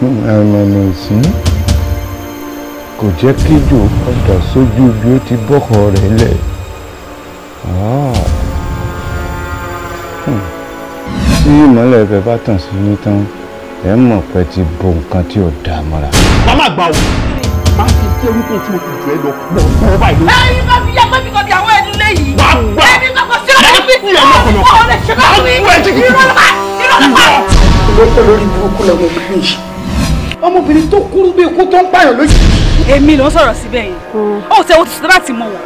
Àìmọ̀nà sí kò jẹ́ kíjò padà sójú bí ó ti bọ́kọ̀ rẹ̀ lẹ̀. Tí ìmọ́lẹ̀ ẹ̀fẹ̀ bá tàn sí yín tán, ẹ mọ̀ pé ti bo nǹkan tí ò dáa mọ́ra. Màmá gbà o, máa fi kí orúkọ tí mo fi jù ẹ lọ mọ̀ ọ́ báyìí lórí. Ẹyin máa fi yàgbẹ́ mi kan di àwọn ẹni léyìí. Wàá gbà. Ẹni kankan sí ọ̀rẹ́ mi. Ọ̀rẹ́ ṣe bá mi. Ìrọ̀lọ́pàá. Olóko lórí burúkú lọmọbìnrin yìí. Ọmọbìnrin tó kúrú bí ikú tó ń pààyàn lójú. Èmi ló ń sọ̀rọ̀ síbẹ̀ yẹn. Ó tẹ oṣù tó bá ti mọ̀ wọ́n.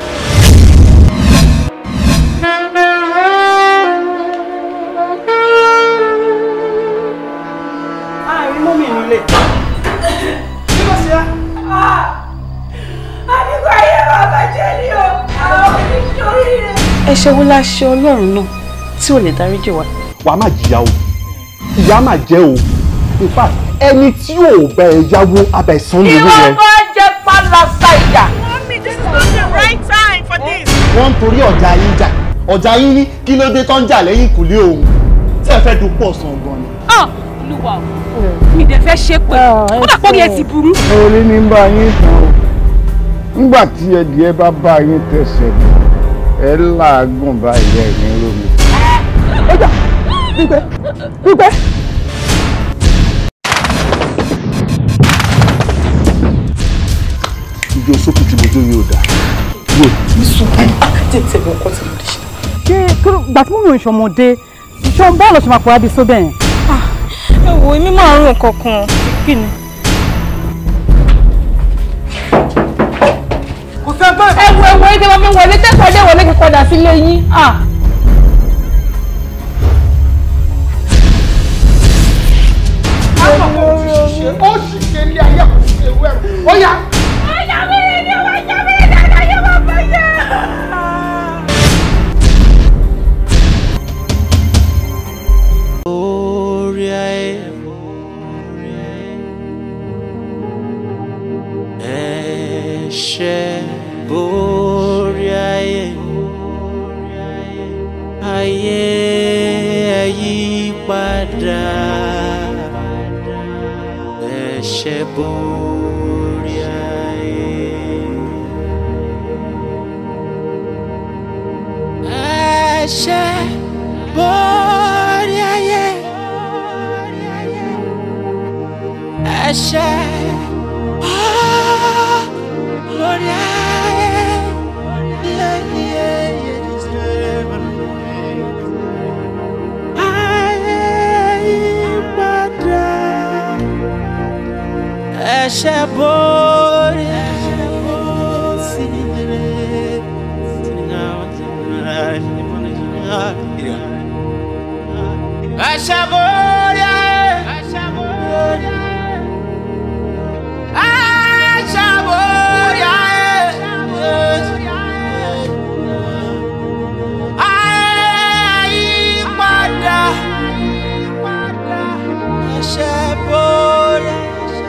Àárín mọ́mì nílé. Kí ló ṣe á? Àdìgbò ayé bàbá jẹ́ ní o, àwọn oníṣòrí rẹ̀. Ẹ̀ṣẹ̀ wo la ṣe Ọlọ́run náà tí ò lè dáríjì wá? Wàá má jìyà o, ìyá má jẹ́ o. In fact, ẹni tí ò bá ẹ yáwó abẹ san lówó rẹ. Ìwọ bá jẹ pálásá ìyà. Mummy, this is not the right time for this. Wọ́n ń torí ọ̀jà yín jà, ọ̀jà yín ní kí ló dé tó ń jà lẹ́yìn ìkùlé òun. Tí ẹ fẹ́ dupò ọ̀sán gan ni. Olúwa o, mi dẹ̀ fẹ́ ṣe pé ó dàpọ̀ yẹn ti burú. Orí ní bá yín tán o, nígbà tí ẹdìẹ bá bá yín tẹsẹ̀ bọ̀, ẹ làágùn báyìí ẹ̀ ní rómi. Ọjà pípẹ́ pípẹ́. Ijó sókè tí mo jó yóò dà. Tètè mọ nǹkan tí mo lè ṣe. Ṣé gbà tí mò ń ṣọmọdé ṣé òun báwo lọ ṣe máa pòórá bíi sóbẹ̀ yẹn? Ẹ wo èmi máa ń rún kankan. Kí ni? Kò sẹ́ bẹ́ẹ̀. Ẹ wo ẹ wo ẹ tẹ́ bá mi wọlé tẹ́kọ̀ọ́ dé wọlé kí padà sílé yín. Ó sì ṣe ilé ayé kò sí ewu ẹ̀rù. Ó yá. Orí ayé, ẹ̀ṣẹ̀ borí ayé, ayé ẹ yí padà, ẹ̀ṣẹ̀ borí ayé. Ẹ̀ṣẹ̀ borí ayé. Ẹ̀ṣẹ̀ borí ayé. Ayé yí padà. Ẹ̀ṣẹ̀ borí ayé. Ẹ̀ṣẹ̀ borí ayé. Ẹ̀ṣẹ̀ borí ayé. Ẹ̀ṣẹ̀ borí ayé. Ayé yí padà. Ẹ̀ṣẹ̀ borí ayé.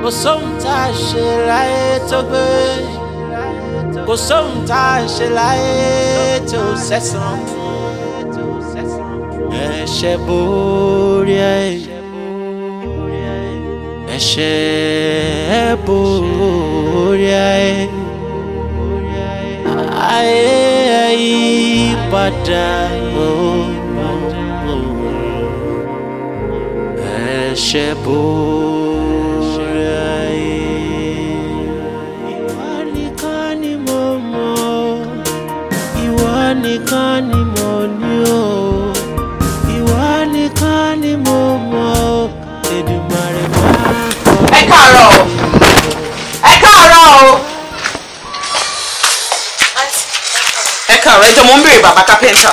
Kò sóhun tá a ṣe láyé tó gbé. Kò sóhun tá a ṣe láyé tó sẹ́sàn fún. Ẹ̀ṣẹ̀ borí ayé. Ẹ̀ṣẹ̀ borí ayé. Ayé yí padà. Ẹ̀ṣẹ̀ borí ayé. Ìwọ nìkan ni mo mọ̀, ìwọ nìkan ni mo ní o, ìwọ nìkan ni mo mọ̀, Èdùmàrè máa kọ́. Ẹ káàárọ̀ o. Ẹ káàárọ̀ o. Ẹ káàárọ̀, ẹ jọ̀ọ́ mo ń béèrè bàbá kápẹ́ńtà.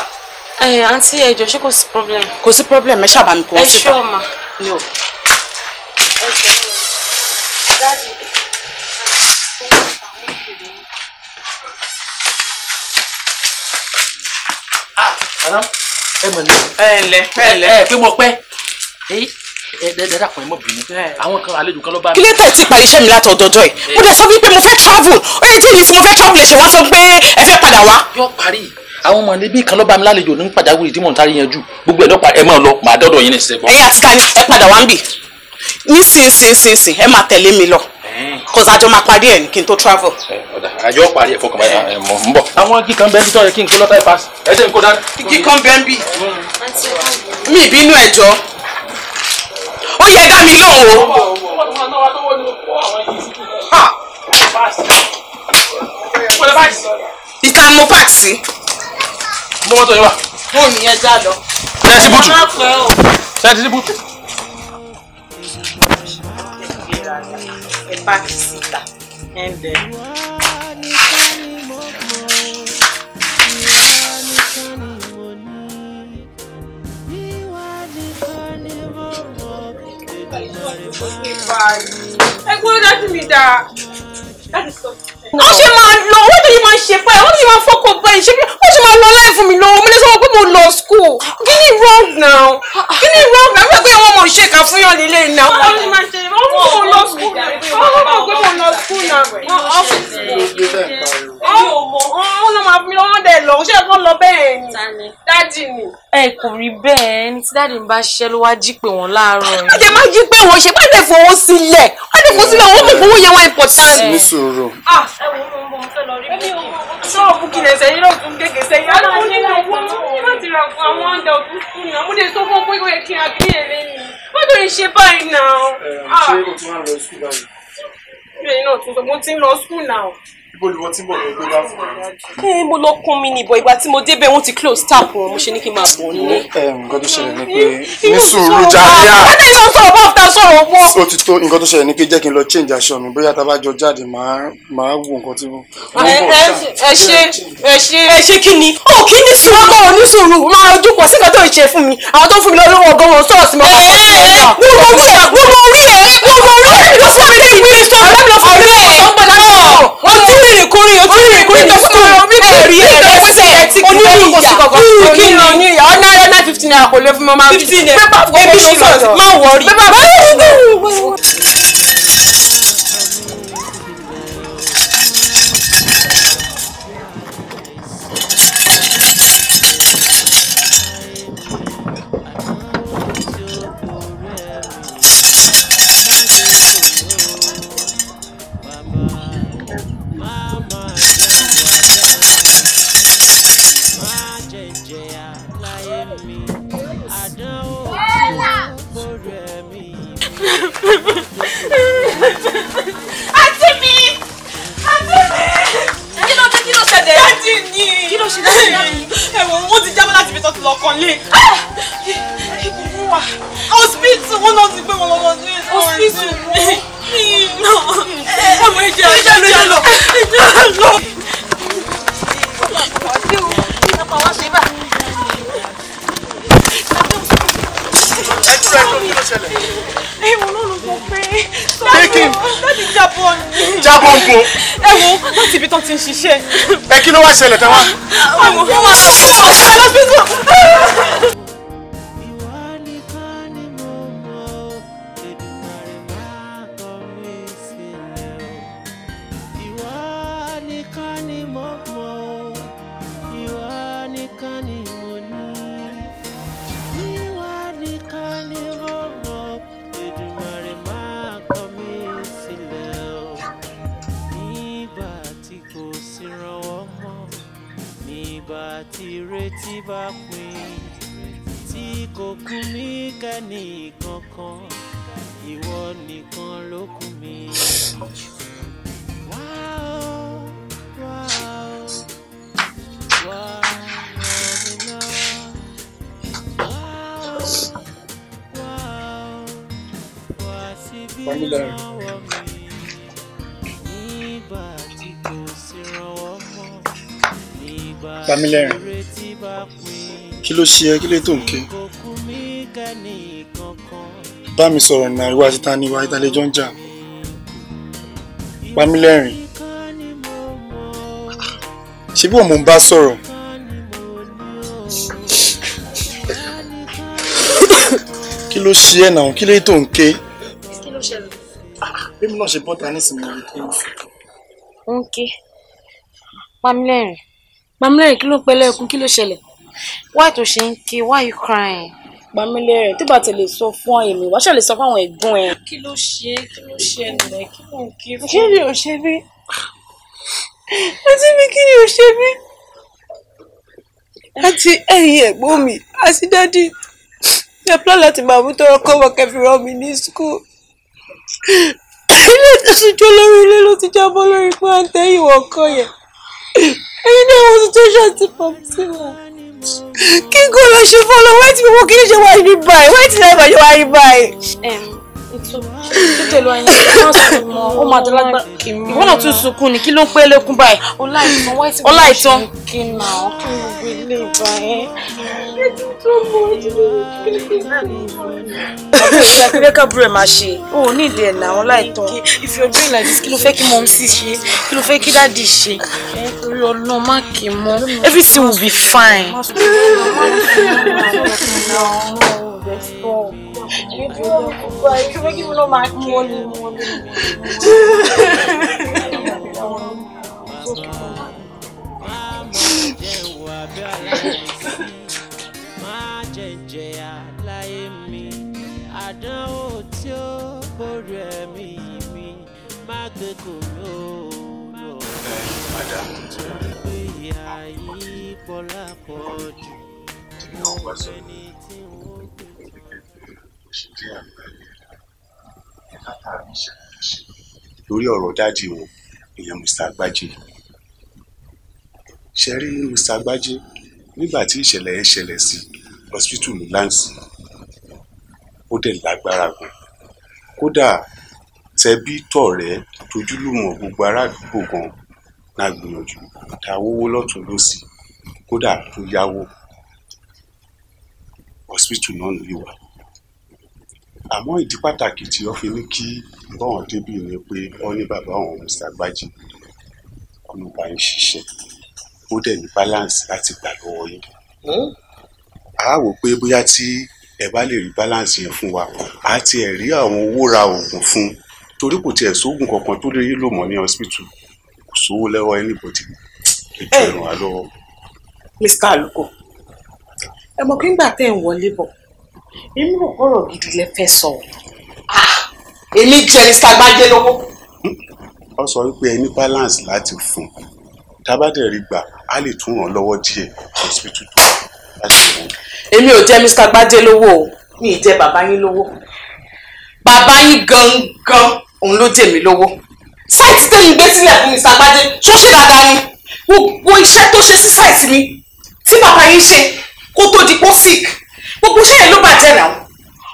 Ẹ àǹtí ẹ jọ̀ọ́ ṣé kò sí problem? Kò sí problem, ẹ ṣáà bá mi kó Ẹ wọn síta. ṣọ́ ma. Mi ò. Ẹ jọ̀ọ́. Daddy. Madam, ẹ mọ̀ ní. Ẹ ǹlẹ́, ẹ ǹlẹ́. Ẹ pé mo pẹ́. Ẹ ẹ dàpọ̀ ẹ mọ̀ bínú. Àwọn kan àlejò kan ló bá mi. Kí ló tẹ̀ tí parí iṣẹ́ mi látọ̀dọ̀dọ̀ ẹ̀? Mo dẹ̀ sọ wípé mo fẹ́ travel. Ó yẹ tí mi tí mo fẹ́ travel lè ṣe wá sọ pé ẹ fẹ́ padà wá. Yóò parí. Àwọn mọ̀lẹ́bí kan ló bá mi lálejò ní pàjáwìrì tí mò ń sáré yanjú. Gbogbo ẹ̀ lọ́pàá ẹ máa lọ, màá dọ́dọ̀ yín ní ìṣẹ́gbọ́n. Ẹ̀yin àti tani ẹ padà wá ń bì. Nísinsìnyí ẹ máa tẹ̀lé mi lọ. Cause àjọ máa parí ẹ̀ ní kí n tó travel. Ọ̀dà àjọ parí ẹ̀ fọkànbalẹ̀ ẹ̀ mọ̀ ń bọ̀. Àwọn kíkan bẹ́ẹ̀ bí tọ́yẹ kí n kó lọ́tà ẹ̀ pass. Ẹ jẹ́ n kó dání. Kíkan bẹ́ẹ̀ ń bì. Mi ìbínú ẹ jọ̀ọ́. Ó yẹ dá mi lóhùn o. Ìta mo park sí. Mo mọ́tò yín wá. Fóònù yẹn já lọ. Ṣé ẹ ti bùtù? Ṣé ẹ ti bùtù? Ẹ páàkì síta. Ẹ ń bẹ. Ẹ gbọ́dọ̀ dájú mi dáa. Wọ́n ṣe máa lọ, wọ́n tó yìí máa ṣe báyìí, wọ́n tó yìí máa fọ́kọ̀ báyìí, ṣé wọ́n ṣe máa lọ láì fún mi lọ́wọ́, mo lè sọ pé mo lọ school. Kí ni wrong now? Kí ni wrong now? Wípé wọ́n mọ̀ ṣe kà fún yàn nílé náà. Wọ́n ṣe máa ṣe, wọ́n mọ̀ mo lọ school náà. Wọ́n mọ̀ pé mo lọ school náà. Ọ́fíìsì wọ́n lọ máa fún mi lọ́wọ́ dẹ̀ lọ, ṣé ẹ̀kọ́ lọ bẹ́ẹ̀ ni? Dádì ni. Ẹ kò rí bẹ́ẹ̀, ẹni tí dáàdì ń bá ṣiṣẹ́ ló wá jí pé wọ́n láàárọ̀ yìí. Wọ́n jẹ́ máa jí pé wọ́n ṣe, wọ́n lè fowó sílẹ̀, wọ́n lè fowó sílẹ̀, wọ́n mọ̀ owó yẹn wọ́n important. Ní sùúrù. Ẹ wo mo ń bọ̀, mo fẹ́ lọ rí búkì. Sọ́ọ̀ búkì lẹ̀ sẹ́yìn náà tún gègé sẹ́yìn. Àwọn onílò owó ní láti ra fún àwọn ọ̀dà òtútù náà. Mo lè sọ fún ọ pé ó yẹ kí n àgbéyẹ̀ lẹ́nu. Wọ́n tó lè ṣe báyìí náà. Ṣé o tún wá lọ sùkúl báyìí? Ìbéèrè náà tún sọ, mo ti ń lọ sùkúl náà. Ibo ni wọ́n ti ń bọ̀ lọ gbé wá fún mi? Ẹ mo lọ kún mi ní ìbọn ìgbà tí mo débẹ̀ wọ́n ti close tap wọn, mo ṣe ní kí n máa bọ̀ nílé. Nǹkan tó ṣẹlẹ̀ ni pé ní sùúrù jáde. Wọ́n ní sọ̀rọ̀ bọ́ ọ̀tá sọ̀rọ̀ wọ́. Ó ti tó, nǹkan tó ṣẹlẹ̀ ni pé jẹ́ kí n lọ change aṣọ mi, bóyá tá a bá jọ jáde màá wo nǹkan tí mo. Ẹ ṣe ẹ ṣe ẹ ṣe kí ni? Ó kí ní sùúrù. Wọ́n kọ́ ò ní sùúrù, máa ojú pọ̀ sí nǹkan tó ń ṣe fún mi. Àwọn tó ń fún mi lọ́wọ́ ọgọ́ wọn sọ̀rọ̀ sí mi. Wọ́n mọ orí ẹ̀, wọ́n mọ orí ẹ̀, wọ́n mọ orí ẹ̀. Lọ fún mi ní ìwé ìsọ̀, ọ̀rẹ́ mi lọ fún mi ní ìwé ìsọ̀. Wọ́n ti rìnrìn kúrin, ó ti rìnrìn kúrin tó sùn. Ẹ̀rí ẹ̀rẹ́sẹ̀ oníyìyà. Kí ni oníyìyà? Ọ̀nà ọ̀nà ₦50 kò lè fún mi máa. ₦50. Ebi ṣì sọ̀rọ̀, má wọrí. Àǹtí mi! Àǹtí mi! Kí ló dé, kí ló ṣẹlẹ̀? Dáàdì ni! Kí ló ṣe dáàdì? Ẹ̀wọ̀n wọ́n ti jábọ́ láti ibi tó ti lọ kàn lé. Ìkùnkùn wà. Hospital wọn náà ti gbé wọn lọ sí Hospital wo? Ẹ̀wọ̀n ìjẹ́ ìjẹ́ lọ ìjẹ́ lọ ìjẹ́ lọ. Ẹ dúró, ẹ dúró, kí ló ṣẹlẹ̀? Ẹ̀wọ̀n náà ló sọ pé Taking. dáàdì jábọ́ ni. Jábọ̀ ń bo. Ẹ̀wọ̀n láti ibi tó ti ń ṣiṣẹ́. Ẹ kí ló wá ṣẹlẹ̀ tán wá? Ẹ̀wọ̀n wọ́n máa lọ sí hospital. Ìwọ nìkan ni mo mọ̀, ìwọ nìkan ni mo ní. Ìwọ nìkan ni mo mọ̀, Èdùmàrè máa kọ̀ mí sílẹ̀ o. Nígbà tí kò sí ìrànwọ́ mọ́, nígbà tí ìrètí bá pín, tí kò kú mí kẹ́ni kankan, ìwọ nìkan ló kù mí. Wá o, wá o, wá ràn mí lọ́wọ́. Wá o, wá o, wá síbí ìrànwọ́ mi. Nígbà tí kò sí ìrànwọ́ mọ́, nígbà tí Pamílẹ́rìn. ìrètí bá pín, Kí ló ṣe ẹ́? Kí ló tó ń ké? kò kú mí kẹ́ni kankan. Bá mi sọ̀rọ̀ náà, ìwà àti ta ni ìwà àti ta lè jọ ń jà. Pamílẹ́rìn. Ṣé bí wọ́n mò ń bá sọ̀rọ̀? Kí ló ṣe ẹ́ náà? Kí ló tó ń ké? Kí ló ṣẹlẹ̀? Bí mi náà ṣe bọ́ta nísìnyí, mo rí tó ń sùn. Ó ń ké. Pamílẹ́rìn. Pamílẹ́rìn, kí ló ń pẹ́ lẹ́kún? Kí ló ṣẹlẹ̀? Why tó ṣe ń ké? Why you crying? Pamílẹ́rìn, tó bá ti lè sọ fún èmi, wàá ṣe lè sọ fún àwọn ẹ̀gbọ́n ẹ̀. Kí ló ṣe? Kí ló ṣẹlẹ̀? Kí ló ń ké fún? Kí ni ò ṣe mí? Àti mi kí ni ò ṣe mí? Àti ẹ̀yin ẹ̀gbọ́n mi, àti dádì, ẹ plan láti máa mú tọrọ kọ́bọ̀ kẹfì rán mi ní school. Ilé ìtọ́síjọ́ lórí ilé ló ti jábọ́ lórí pé à ń tẹ́ ìwọ̀ ọkọ yẹn. Ẹ̀yin náà wọ́n situation ti pọ̀ sí wa. Kí n kò lọ ṣe fọlọ, wáyé tí gbogbo kìíní ṣe wá ní báyìí, wáyé tí láìpẹ́ ṣe wá ní báyìí. Tó tẹ̀lé ọyàn má sùn mọ́, ó máa dọ́lá gbá. Ìwọ náà tún sunkún ni, kí ló ń pẹ́ lẹ́kún báyìí? Ọláìtàn, wáyé tí gbogbo ṣe ń kí náà, kí ló gbé ilé ìgbà yẹn? Ọ̀pọ̀ kábúrò ẹ̀ máa ṣe, o ò ní ìdí ẹ̀ náà, Ọláìtàn. If you're doing like this, kí ló fẹ́ kí mọ́mísì ṣe? Kí ló fẹ́ kí dáàdì ṣe? Torí Ọlọ́run má kì í mọ́. Everything will be fine. Àdánwò tí ó borí ẹ̀mí mi má gbé kò mí ó lọ. Ìyá yìí pọ̀ lápọ̀jù. Ẹni tí wọ́n gbé. Lórí ọ̀rọ̀ dáàdì wọn, ìyẹn Mr. Agbájé. Ṣe rí Mr. Agbájé nígbà tí ìṣẹ̀lẹ̀ yẹn ṣẹlẹ̀ sí hospital ní Lansi, ó dẹ̀ lágbára gan. Kódà tẹbí tọ̀rẹ́ tojúlùmọ̀ gbogbo ará àdúgbò gan náà gbìyànjú ta owó lọ́tún lọ́sì, kódà tó yáwó hospital náà ló wà. Àmọ́ ìdí pàtàkì tí ó fi ní kí bọ́ọ̀n débì ni pé ó ní bàbá òun Mr. Agbájé ọ̀nà bá ń ṣiṣẹ́, ó dẹ̀ ní balance láti gbà lọ́wọ́ yín. A wò pé bóyá tí ẹ bá lè rí balance yẹn fún wa, a tiẹ̀ rí àwọn owó ra oògùn fún un, torí kò tiẹ̀ sóògùn kankan tó lè lò mọ́ ní hospital, kò sówó lọ́wọ́ anybody. Ẹ jọ̀ọ́ ẹ ràn wá lọ́wọ́. Mr. Aluko, ẹ mọ̀ pé ńgbà tẹ́ ń wọlé bọ̀, èmi rò kọ́rọ̀ gidi lẹ fẹ́ sọ. Èmi jẹ Mr. Agbájé lówó. Ó sọ wípé ẹ ní balance láti fún un, tá a bá dẹ̀ rí gbà á lè tún ràn lọ́wọ́ díẹ̀ hospital tó láti wọ́n. Èmi ò jẹ Mr. Agbájé lówó o, mi ì jẹ bàbá yín lówó. Bàbá yín gangan òun ló jẹ mí lówó. Sáìtì tẹ́mi gbé sílẹ̀ fún Mr. Agbájé ṣó ṣe dáadáa ni? Gbogbo iṣẹ́ tó ṣe sí sáìtì mi tí bàbá yín ṣe kó tó di pọ́ sick, gbogbo iṣẹ́ yẹn ló bàjẹ́ náà.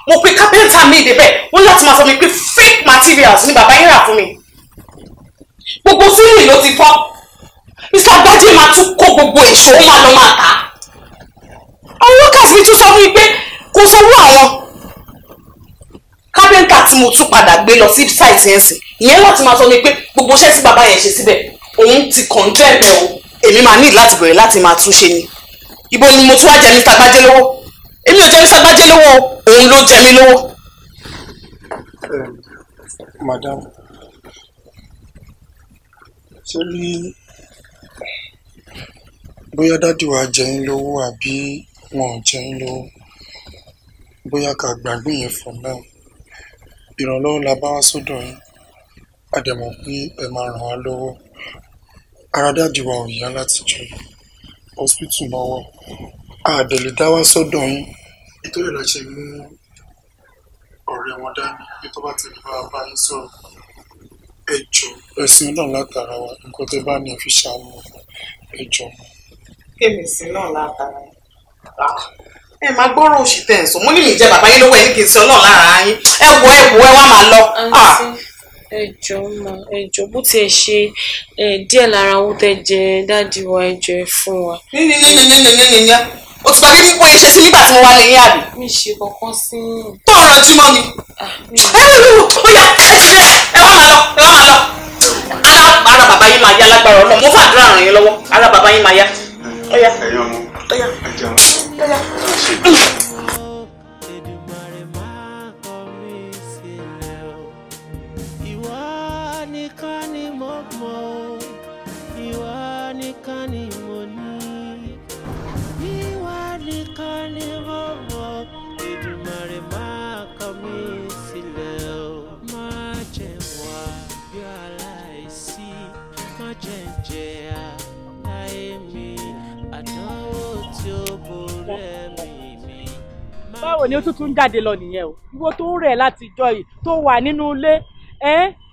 Mo pe kápẹ́ńtà mi débẹ̀, wọ́n láti máa sọ mi pé fake materials ni bàbá yín rà fún mi. Gbogbo sílì ló ti fọ́. Mr. Agbájé máa tún kó gbogbo èso, ó máa lọ máa tà á. Àwọn workers mi tún sọ fún mi pé kò sanwó àwọn. Kápẹ́ńtà tí mo tún padà gbé lọ sí site yẹn sìn, ìyẹn láti máa sọ mi pé gbogbo iṣẹ́ tí bàbá yẹn ṣe síbẹ̀ òun ti condemn ẹ̀ o. Èmi máa ní láti bẹ̀rẹ̀ láti máa tún ṣe ni. Ibo ni mo tún wá jẹ Mr. Agbájé lówó? Èmi ò jẹ Mr. Agbájé lówó, òun ló jẹ mí lówó. Madam, ṣé rí bóyá dádì wa jẹ yín lówó àbí wọn ò jẹ yín lówó, bóyá ká gbàgbé yẹn for now. Ìrànlọ́wọ́ la bá wá sọ́dọ̀ yín, a dẹ̀ mọ̀ pé ẹ máa ràn wá lọ́wọ́. Ara dádì wa ò yá láti jọ hospital náà wọ̀, a dẹ̀ lè dá wá sọ́dọ̀ yín. Nítorí la ṣe mú ọ̀rẹ́ wọn dání pé tó bá ti lè bá yín sọ̀rọ̀, ẹ jọ̀ọ́ ẹ̀sìn náà látara wa, nǹkan tẹ́ bá ní ẹ fi ṣàánú, ẹ jọ̀ọ́. Kémi sí náà látara ẹ máa gbọ́rọ̀ òṣì tẹ̀ ń sọ, mo ní mi jẹ bàbá yín lówó, ẹ ní kí n sọ náà lára yín. Ẹ wò ẹ wò ẹ wá máa lọ. Ẹ jọ̀ọ́ mà, ẹ jọ̀ọ́ bó tiẹ̀ ṣe díẹ̀ lára owó tẹ́ jẹ dáàdì wa, ẹ jọ̀ọ́ ẹ fún wa. Yínyínyínyínyínyínyín o ti gbàgbé bí wọ́n ṣe sí nígbà tí mo wá lè yín àbí. Mi ṣe kankan sí. Tó ọ̀rọ̀ jí mọ́ mi. Ẹ wò ó yá, ẹ ti dé, ẹ wá máa lọ, ẹ wá máa lọ. Ara bàbá yín máa yá lágbára Ọlọ́run, mo fàdúrà ràn yín lọ́wọ́, ara bàbá yín máa yá. Ó yá. Ẹ̀yin ọmọ, ẹ jẹun. Ìwọ nìkan ni mo mọ̀, ìwọ nìkan ni mo ní. Báwo ni ó tún jáde lọ nìyẹn o? Ìwọ tó ń rẹ̀ láti jọ yìí tó wà nínú ilé,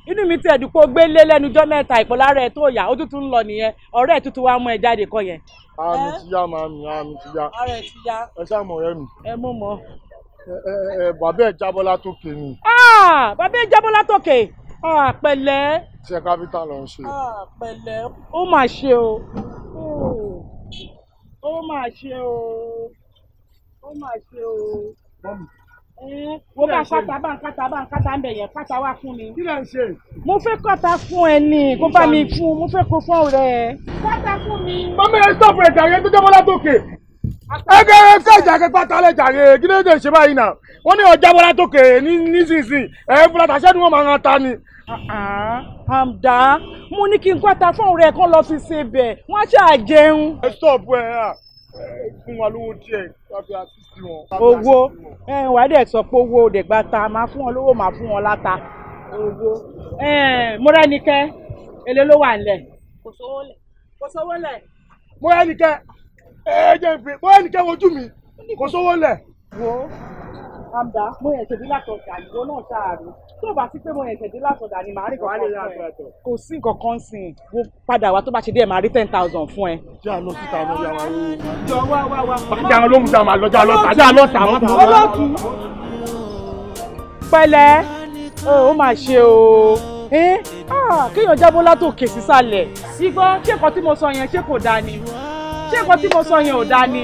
inú mi ti ẹ̀dùn pé ó gbé lé lẹ́nu jọ́ mẹ́ta ìpọ̀lára ẹ̀ tó yà ó tún ń lọ nìyẹn, ọ̀rẹ́ ẹ̀ tuntun wá mú ẹ jáde kọ́ yẹn. Àmì ti yá màmí, àmì ti yá. Ara ẹ̀ ti yá. Ẹ ṣáà mọ̀ ọ̀rẹ́ mi. Ẹ mú mọ́. Ẹ bàbá ẹ̀ jábọ́ látòkè ni. Bàbá ẹ̀ jábọ́ látòkè. Pẹ̀lẹ́. Iṣẹ́ káfíńtà ló ń ṣe. Pẹ̀lẹ́, ó mà ṣe o. Ó mà ṣe o. Ó mà ṣe o. Wo bá ń kàtà bá ń kàtà bá ń kàtà ń bẹ̀ yẹn kàtà wá fún mi. Kí lẹ̀ ń ṣe? Mo fẹ́ kàtà fún ẹ ní kó bá mi fún, mo fẹ́ kó fún ọ̀rẹ́ ẹ. Kàtà fún mi. Mọ́mí ẹ stop ẹ̀ jàre tó jábọ́ látòkè. Ẹgbẹ́ ẹ fẹ́ jàre pátá lẹ̀ jàre kí ló dé ṣe báyìí náà? Wọ́n ní ọjà bọ́lá tókè nísinsìnyí ẹ̀ fúlàtà ṣẹ́ni wọ́n máa ń ta ni. Àmdá mo ní kí n kàtà fún ọ̀rẹ́ kan lọ fi ṣe bẹ̀ wọ́n á ṣáà jẹun. Ẹ stop ẹ fún wa lówó díẹ̀ láti assist wọn. Owó wàá dẹ̀ sọ pé owó òde gba ta máa fún wọn lówó máa fún wọn láta. Owó Mọ́rẹ́nikẹ́ èlé ló wà nílẹ̀. Kò sówó lẹ̀. Kò sówó lẹ̀. Mọ́rẹ́nikẹ́ ẹ jẹ́ ìpè Mọ́rẹ́nikẹ́ wojú mi kò sówó lẹ̀. Wo Amda mo ẹ̀ṣẹ̀ dé látọ̀dà ìwọ náà ṣáàrù tó bá sí pé mo ẹ̀ṣẹ̀ dé látọ̀dà ni màá rí kankan fún ẹ. Kò sí nǹkan kan sìn wo padà wá tó bá ṣe díẹ̀ màá rí 10,000 fún ẹ. Jẹ́ àlọ́ síta ọmọ yàrá o. Jọ wá wá wá. Jà lóhùn jà máa lọ jà lọ tà jà lọ tà wọ́n. Olóòtú. Pẹ̀lẹ́ ó mà ṣe o kéèyàn jábọ́ látòkè sísàlẹ̀. Igbó ṣé nǹkan tí mo sọ yẹn ṣé kò dáa ni? Ṣé nǹkan tí mo sọ yẹn ò dáa ni?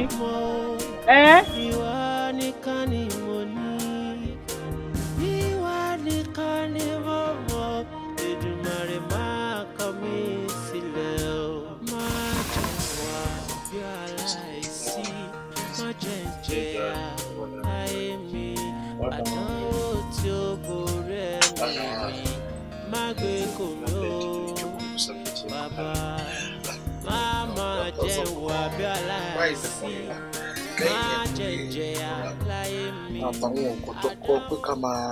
Àtàwọn nǹkan tó kọ́ pé ká máa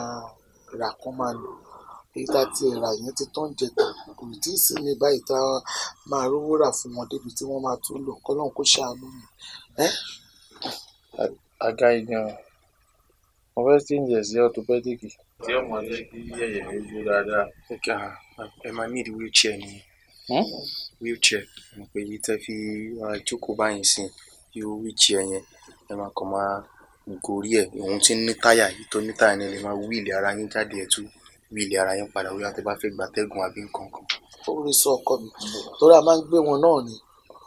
rà kán máa lò èyí tá a ti rà yẹn ti tán jẹta kò tí ì sí mi báyìí tá a máa rówó rà fún wọn débi tí wọ́n máa tún lò kọ́lọ́hún kó ṣàánú mi. Àga ìgbọ̀n mo fẹ́ change sí orthopedic. Tí ọmọ jẹ́ kí ẹ̀yẹ̀ mi dúró dáadáa. Ẹ máa need wheelchair ni. Wheelchair mo pè yí tẹ́ fi jókòó báyìí sí irú wheelchair yẹn ẹ máa kàn máa gorí ẹ̀ òun tí ń ní táyà yìí tó ní táyà ni lè máa wíìlì ara yín jáde ẹ̀ tú wíìlì ara yín padà wíwá tẹ́ bá fẹ́ gbàtẹ́gùn àbí nǹkan kan. Ó rí sọ ọkọ mi torí a máa ń gbé wọn náà ni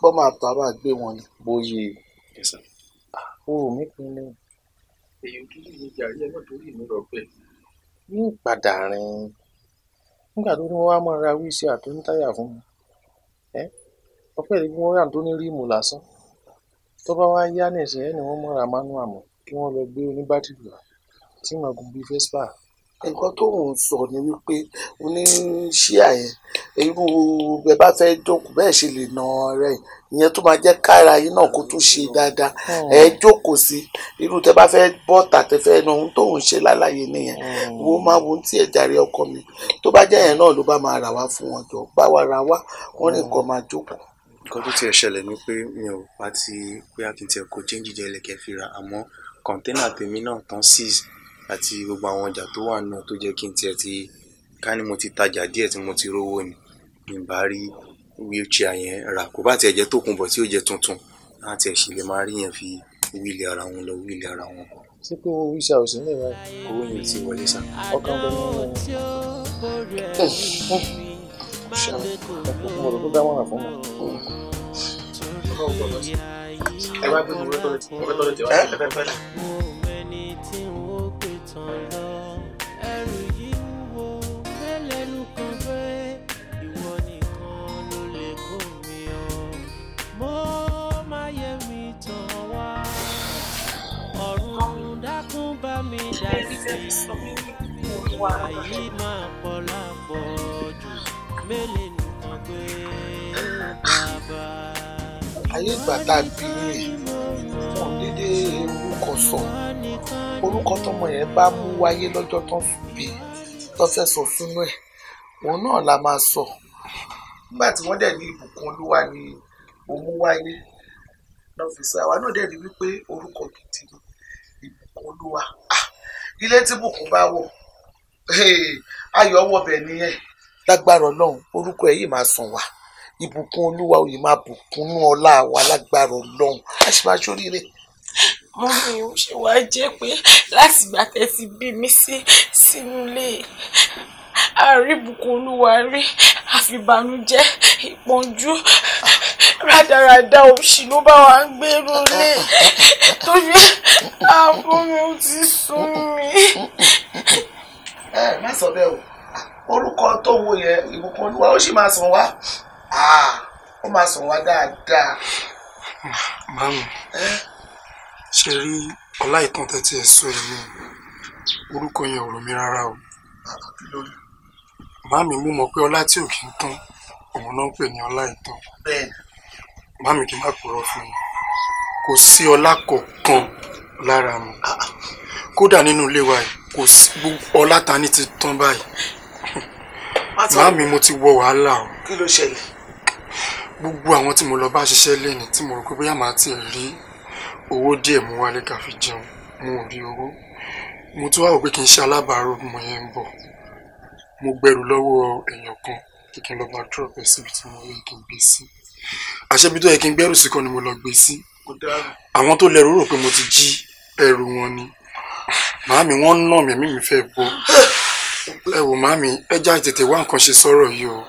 bọ́ máa tọ́ a máa gbé wọn ni. Bóyè o mi pinnu èyí tó lè jàrí ẹ náà torí mi rọ bẹ́ẹ̀ ní ìpadà rìn nígbà tó ní wọn wá máa ra wíìsì àtúntáyà fún mi ọpẹ́ ìdí wọn rà tó ní ríìmù lásán tó bá wá yá nìṣẹ́ ẹni wọ́n mọ̀ra manual mọ́ kí wọ́n lọ gbé oníbátìrì wá tí màá gun bíi Vespa. Nǹkan tó ń sọ ni wípé oníṣíà yẹn irú bẹ bá fẹ́ jókòó bẹ́ẹ̀ ṣe lè nà rẹ̀ ìyẹn tó máa jẹ́ kára yín náà kó tún ṣe dáadáa ẹ jókòó sí irú tẹ bá fẹ́ bọ́tà tẹ fẹ́ na ohun tó ń ṣe lálàyé nìyẹn wo máa wo tí ẹ jàre ọkọ mi tó bá jẹ́ yẹn náà ló bá máa rà wá fún wọn jọ bá wa ra wá wọn ní nǹkan máa jókòó. Nǹkan tó tiẹ̀ ṣẹlẹ̀ ni pé mi ò bá ti pé a kì í tiẹ̀ kó chéńjì jẹ́ ilẹ̀kẹ̀ fi ra àmọ́ kọ̀ńténà tèmi náà tán seize àti gbogbo àwọn ọjà tó wà náà tó jẹ́ kí n tiẹ̀ ti ká ní mo ti tajà díẹ̀ tí mo ti rówó ni mi bá rí wheelchair yẹn rà kó bá tiẹ̀ jẹ́ tòkunbọ̀ tí ó jẹ́ tuntun láti ẹ̀ sì lè máa rí yẹn fi wíìlì ara wọn lọ wíìlì ara wọn bọ̀. Ṣé pé owó wíṣà ò sí ní ìwà owó yẹn ò ti wọlé sá. Ọkàn bẹ nínú mo rò pé dámọ̀ràn fún mi. Ẹ wá gbé mi mo fẹ́ tọ́lẹ̀ tí wọ́n fẹ́ fẹ́. Ayé ìgbà tá a bí yẹn wọn dédé orúkọ sọ orúkọ tọmọ yẹn bá mú wáyé lọ́jọ́ tó ń bí tó fẹ́ sọ sínú ẹ̀ òun náà la máa sọ nígbà tí wọ́n dẹ̀ ní ìbùkún olúwa ni òun wáyé lọ́fíìsì àwa náà dẹ̀ rí wípé orúkọ gidi ni ìbùkún Olúwa, ilé tí bùkún bá wọ̀, ayọ̀ wọbẹ̀ nìyẹn. Lágbára Ọlọ́run, orúkọ ẹ̀ yìí máa sàn wá. Ìbùkún Olúwa ò yìí máa bùkún nú ọlá wa lágbára Ọlọ́run. A sì máa ṣoríire. Mọ́mí, ó ṣe wá jẹ́ pé láti ìgbà tẹ́ ti bí mi sí sínú ilé, àárí ìbùkún Olúwa rí, àfìbànújẹ́, ìpọ́njú, rádaràda òṣì ló bá wa ń gbèrú ilé. Torí ààbò mi ò ti sún mi. Ẹ má sọ bẹ́ẹ̀ o, orúkọ tó wo yẹn, ìbùkún Olúwa ó sì máa sàn wá, ó máa sàn wá dáadáa. Màámi, ṣe rí Ọláìtàn tẹ́tí ẹ̀ sọ yìí, orúkọ yẹn ò rò mí rárá o. Màámi, mo mọ̀ pé ọlá tí ò kí ń tán òun náà ń pè ní Ọláìtàn. Màámi, kí n má purọ́ fún yín, kò sí ọlá kọ̀ọ̀kan lára mi. Kódà nínú ilé wa yìí, kò sí ọlá ta ní ti tán báyìí. Màámi, mo ti wọ wàhálà o. Kí ló ṣẹlẹ̀? Gbogbo àwọn tí mo lọ bá ṣiṣẹ́ léni tí mo rò pé bóyá màá tiẹ̀ rí owó díẹ̀ mú wálé ká fi jẹun, mo ò rí owó. Mo tún wá wò pé kí n ṣe alábàárò bí mo yẹn ń bọ̀. Mo gbẹrù lọ́wọ́ èèyàn kan kí n lọ bá drop ẹ̀ síbi tí mo yẹ kí n gbé sí. Àṣẹbí tó yẹ kí n gbẹ́rù sí kọ́ ni mo lọ gbé sí. Àwọn tó lẹ́rù rò pé mo ti jí ẹrù wọn ni. Màámi, wọ́n nà mí, ẹ̀mí mi fẹ́ bọ́. Ẹ wò màámi, ẹ já tètè wá nǹkan ṣe sọ̀rọ̀ yìí o.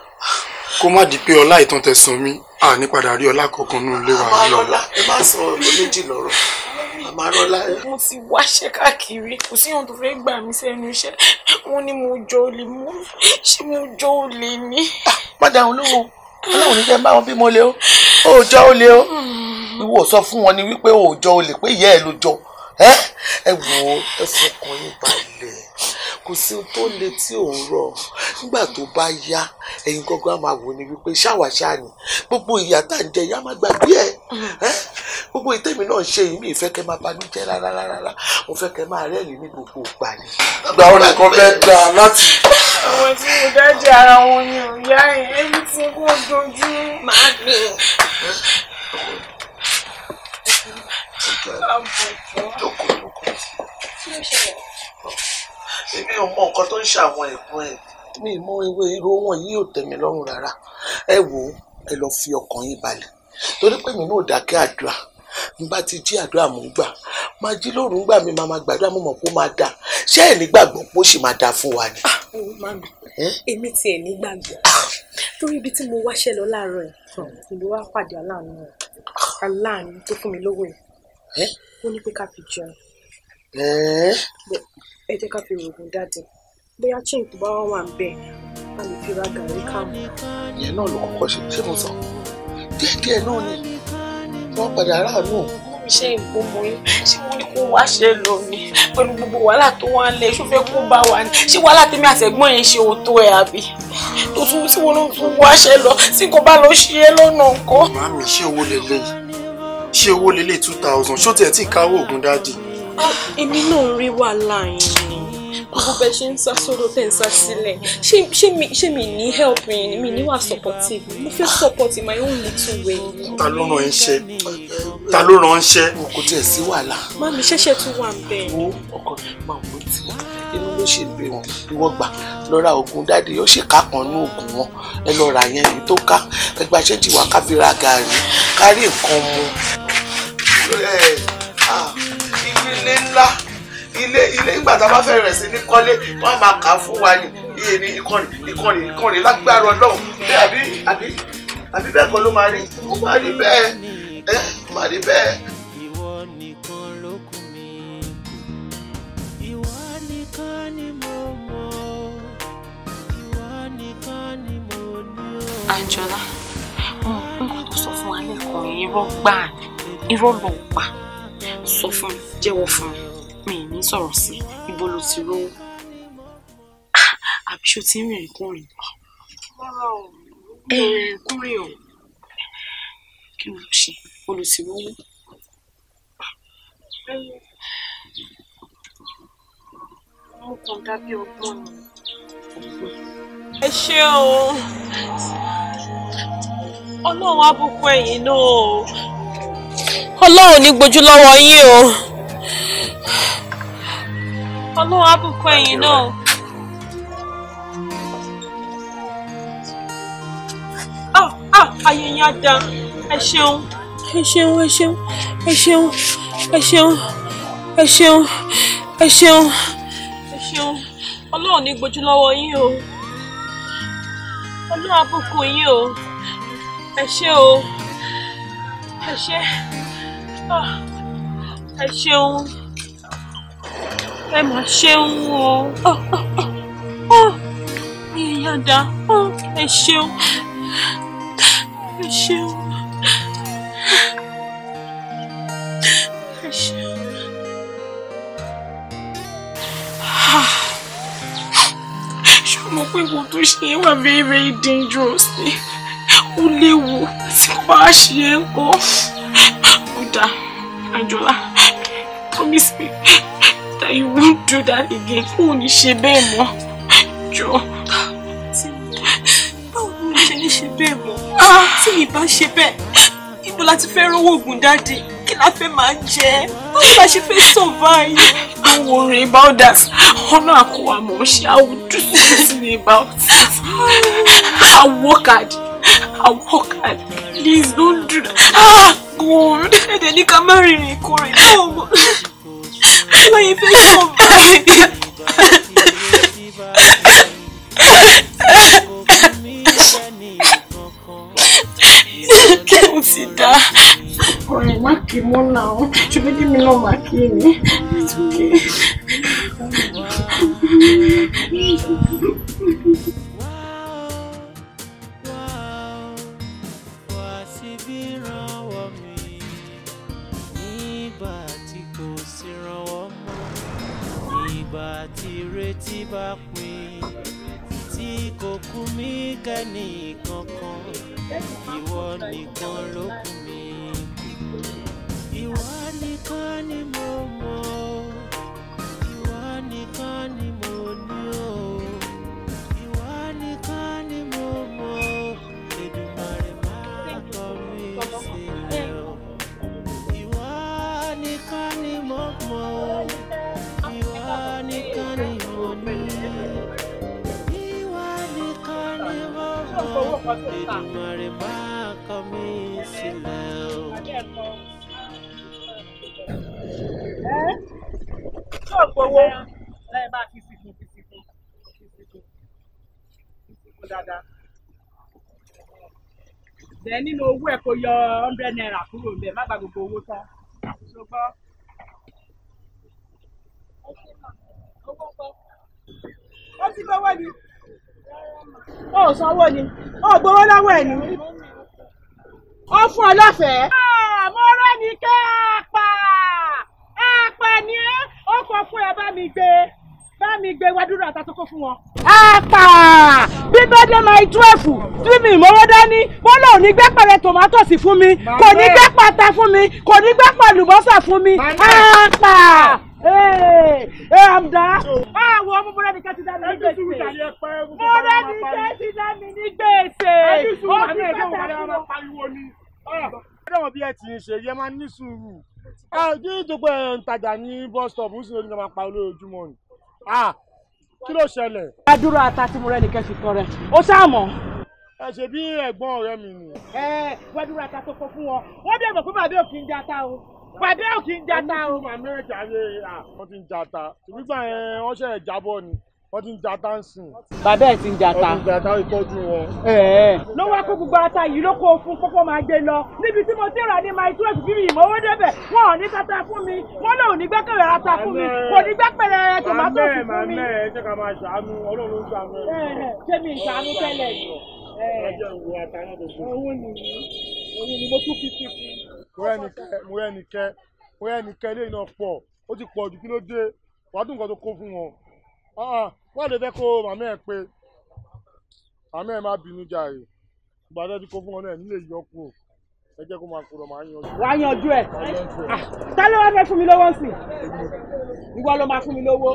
Kó má di pé ọlá ìtàn tẹ̀sán mi, à ní padà rí ọlá kankan nínú ilé wa yìí. Àmàrọ́lá, ẹ má sọ ọ̀rọ̀ méjì lọ́rọ̀. Àmàrọ́lá. Mo ti wáṣẹ́ káàkiri, kò sí ohun tó fẹ́ gbà mí sẹ́nu iṣẹ́. Wọ́n ní mo jọ olè mú, ṣé mo jọ olè ni? Má dáhùn lóhùn, Ọlọ́run ní jẹ́ bá wọn bímọ lé o. Ó jọ olè o. Ìwọ sọ fún wọn ni wípé ó jọ olè, pé ìyá ẹ ló jọ. Ẹ wò ó, ẹ fọkàn yín balẹ̀. Kò sí ohun tó le tí ò ń rọ̀. Nígbà tó bá yá, ẹ̀yin gángan á máa wò ni wípé ṣáwàṣá ni gbogbo ìyà tá à ń jẹ, ìyá máa gbàgbé ẹ̀. Gbogbo ìtẹ́mi náà ń ṣe yìí, mi ìfẹ́ kẹ́ máa banújẹ́ rárá rárá. Mo fẹ́ kẹ́ máa rẹ́rìn-ín ní gbogbo ìgbà ni. Ìgbà wo nìkan fẹ́ dáa láti. Àwọn tí mo dájú ara wọn ni ò yá ẹ̀, ẹbí tí kò dojú. Màámi. Èmi ò mọ nǹkan tó ń ṣe àwọn ẹ̀gbọ́n ẹ̀. Mi mọ ewé irú wọn yìí ò tẹ́ mi lọ́rùn rárá. Ẹ wò ó, ẹ lọ fi ọkàn yín balẹ̀. Torí pé mi náà dákẹ́ àdúrà. N bá ti jí àdúrà mò ń gbà. Máa jí lóru ń gbà mí, máa gbàdúrà, mo mọ̀ pé ó máa dáa. Ṣé ẹ̀ nígbàgbọ́ pé ó sì máa dáa fún wa ni? Màmí, èmi tiẹ̀ nígbàgbọ́. Torí ibi tí mo wáṣẹ́ lọ láàárọ̀ yìí, mo wá pàdé aláàánú rẹ̀. Aláàánú tó fún mi lówó yìí. Ó ní pé ká fi jẹun. Ẹ jẹ́ ká fi rògùn dáadé. Bóyá change tó bá wà wà ń bẹ̀, a lè fi ra gàrí káàmù. Ìyẹn náà ló kọ́kọ́ ṣe, ṣé mo sọ? Díẹ̀díẹ̀ náà ni wọ́n padà ráàánú. Mo mi ṣe ìgbómo yín, ṣé mo ní kó wá ṣe lọ ni? Pẹ̀lú gbogbo wàhálà tó wà ń lẹ̀, ṣó fẹ́ kó bá wa ni? Ṣé wàhálà tèmi àtẹ̀gbọ́n yẹn ṣe òótọ́ ẹ̀ àbí? Tó tún tí wọn tún wá ṣe lọ, tí kò bá lọ ṣe é lọ́nà nǹkan. Màámi, ṣé owó lélẹ̀? Ṣé owó lélẹ̀ 2000? Ṣó tiẹ̀ tí káwọ́ ògùn dáàdì? Èmi náà ń rí wàhálà yín ni. Gbogbo bẹ́ẹ̀ ṣe ń sá sódò tẹ̀ ń sá sílẹ̀. Ṣé mi ní help yín ni? Mi ní wà supportive. Mo fẹ́ support in my own little way. Ta ló ràn ń ṣe? Ta ló ràn ń ṣe? Kò tiẹ̀ sí wàhálà. Màmí, ṣẹ̀ṣẹ̀ tún wà ń bẹ̀. Wo ọkọ mi máa wò tí inú ló ṣe gbé wọn. Ìwọ gbà lọ ra oògùn dáàdì, ó sì ká kan ní oògùn wọn. Ẹ lọ ra yẹn èyí tó ká. Ẹgbà ṣéǹjì wá ká fi ra gàrí, kárí nǹkan mu. Ilé ńlá, ilé ilé ìgbà tá a bá fẹ́ rẹ̀ sí ní kọ́lé, wọ́n á máa kà á fún wa ní iye ní ìkànnì ìkànnì lágbára Ọlọ́run. Bẹ́ẹ̀ àbí àbí àbí bẹ́ẹ̀ kọ́ ló máa rí, ó máa rí bẹ́ẹ̀, ẹ máa rí bẹ́ẹ̀. Ìwọ nìkan ló kù mí kù, ìwọ nìkan ni mo mọ̀, ìwọ nìkan ni mo ní o. Anjola, mo mọ̀ pé nǹkan tó sọ fún wa lẹ́kọ̀ọ́ irọ́ gbáà ni, irọ́ ló pa. Sọ fún mi, jẹ́wọ́ fún mi, mi ì ní sọ̀rọ̀ sí ibo ló ti rówó. Àbí ṣó ti ń rìnrìn kúrìn? Rìnrìn kúrìn o. Kí ló ṣe? Ibo ló ti rówó? Mo kàn dábí ọgbọ́n ni. Ẹ ṣé o, Ọlọ́run á bùkún ẹ̀yin náà o. Ọlọ́run ní gbójú lọ́wọ́ yín o. Ọlọ́run á bùkún ẹ̀yin náà. Ah, ayé yín á dáa. Ẹ ṣeun. Ẹ ṣeun, ẹ ṣeun, ẹ ṣeun, ẹ ṣeun, ẹ ṣeun, ẹ ṣeun, ẹ ṣeun. Ọlọ́run ní gbójú lọ́wọ́ yín o. Ọlọ́run á bùkún yín o. Ẹ ṣé o. Ẹ ṣé. Ẹ ṣeun. Ẹ mà ṣeun o. Ayé yín á dáa. Ẹ ṣeun. Ẹ ṣeun. Ẹ ṣeun. Ṣé o mọ̀ pé nǹkan tó ṣe yẹn wà very very dangerous ni? Ó léwu tí kò bá ṣe é ń kọ́. Ó dáa, Anjola, promise me that you won't do that again. Kò ní ṣe bẹ́ẹ̀ mọ́. Jọ̀ọ́. Báwo ni mo ṣe ní ṣe bẹ́ẹ̀ mọ́? Tí mi bá ṣe bẹ́ẹ̀, ibo la ti fẹ́ rówó oògùn dáàdì? Kí la fẹ́ máa jẹ? Báwo la ṣe fẹ́ survive? Don't worry about that. Ọ̀nà àkọ́wà mọ̀ ṣe, I will do something about it. I work hard. I work hard. Please don't do that. Ah, God. Ẹ̀dẹ̀ ní ká má rìnrìn kúrìn. Báwo mo láyé fẹ́ survive? Ó ti dá. Ọ̀rẹ́ má kì í mọ́ náà, ṣùgbọ́n kí mi náà má kí ni. It's okay. Wá síbí rànwọ́ mi nígbà tí kò sí rànwọ́ mọ́, nígbà tí ìrètí bá pín, tí kò kú mí kẹ́ni kankan, ìwọ nìkan ló kù mí. Ìwọ nìkan ni mo mọ̀, ìwọ nìkan ni mo ní o, ìwọ nìkan ni mo mọ̀, Èdùmàrè má kọ̀ mí sílẹ̀ o. Ìwọ nìkan ni mo mọ̀, ìwọ nìkan ni mo ní, ìwọ nìkan ni mo mọ̀, Èdùmàrè má kọ̀ mí sílẹ̀ o. Ṣé o gbowó? Lẹ́yìn bá fi sísun fi sísun fi sísun fi sísun dáadáa. Dẹ̀ nínú owó ẹ̀ kò yọ 100 naira kúrò ńbẹ̀, má gba gbogbo owó tán. Ṣùgbọ́n ó ti gbowó ni. Ó sanwó ni. Ó gbowó lọ́wọ́ ẹ̀ ni. Ó fún ọ lọ́fẹ̀ẹ́. Mo rẹ́ ní kẹ́ àpà. Àpà ni ẹ́. Ó kọ fún ẹ bá mi gbé. Bá mi gbé wá dúró àtàtúkọ fún wọn. Àpà! Bí bẹ́ẹ̀ dé máa 12 tí mi ìmọ̀wó dání, wọ́n lòun ní gbé pẹ̀rẹ̀ tòmátòsì fún mi, kò ní gbé pata fún mi, kò ní gbé pàlùbọ́sà fún mi. Àpà! Ee àmdá. Àwọn ọmọ Mọ́rẹ́nikẹ́ ti dá mi ní gbèsè. Mọ́rẹ́nikẹ́ ti dá mi ní gbèsè. Ó ti pàtàkì lọ. Ẹ̀rọ bí ẹ ti ń ṣe yẹ máa ní sùúrù. Kí tó pé ẹ̀ ń tajà ní bus stop ń sì lórí máa pa olójoojúmọ́ ni. Kí ló ṣẹlẹ̀? Adúrò ata tí Mọ́rẹ́nikẹ́ fi tọrẹ. Ó ṣáà mọ̀. Ẹ ṣe bí ẹ̀gbọ́n ọ̀rẹ́ mi ni. Ẹ wádúrà ata tó kọ fún wọn. Wọ́n bí ẹ̀mọ̀ pé bàbá ò kì í jata o. Bàbá ò kì í jata o. Ẹni tí màmá ẹ̀ jàre wọ́n ti ń jata. Nígbà yẹn wọ́n ṣẹ̀ jábọ̀ ni. Wọ́n ti ń jata ń sìn. Bàbá ẹ̀ ti ń jata. Wọ́n ti ń jata ìtọ́jú wọn. Ló wá kó gbogbo ata yìí ló kó o fún kókó máa gbé lọ. Níbi tí mo ti rà ní my 12 bí mi ìmọ̀wó débẹ̀, wọn ò ní tata fún mi, wọ́n lòun ní gbẹ́kẹ̀rẹ̀ ata fún mi, kò ní gbẹ́kẹ̀rẹ̀ tòmátòsì fún mi. Màmá ẹ̀ jẹ́ ká máa ṣàánú, Ọlọ́run ló ń ṣàánú ẹ̀. Ṣé mi ìṣàánú tẹ́lẹ̀ ni? Òun nìyí, òun ni mo tún fi sí fún. Mo rẹ́nikẹ́ ilé iná pọ̀, ó ti pọ̀ jù kí ló dé, wàá dùn nǹkan tó kó fún wọn. Wọ́n lè fẹ́ kó màmá ẹ̀ pé màmá ẹ̀ má bínú jàre, ìgbà tó ti kó fún wọn náà nílé ìyọkù, ẹ jẹ́ kó máa kúrò máa yanjú. Wàá yanjú ẹ̀. Ta ló wá fẹ́ fún mi lówó sí? Ìwọ ló máa fún mi lówó.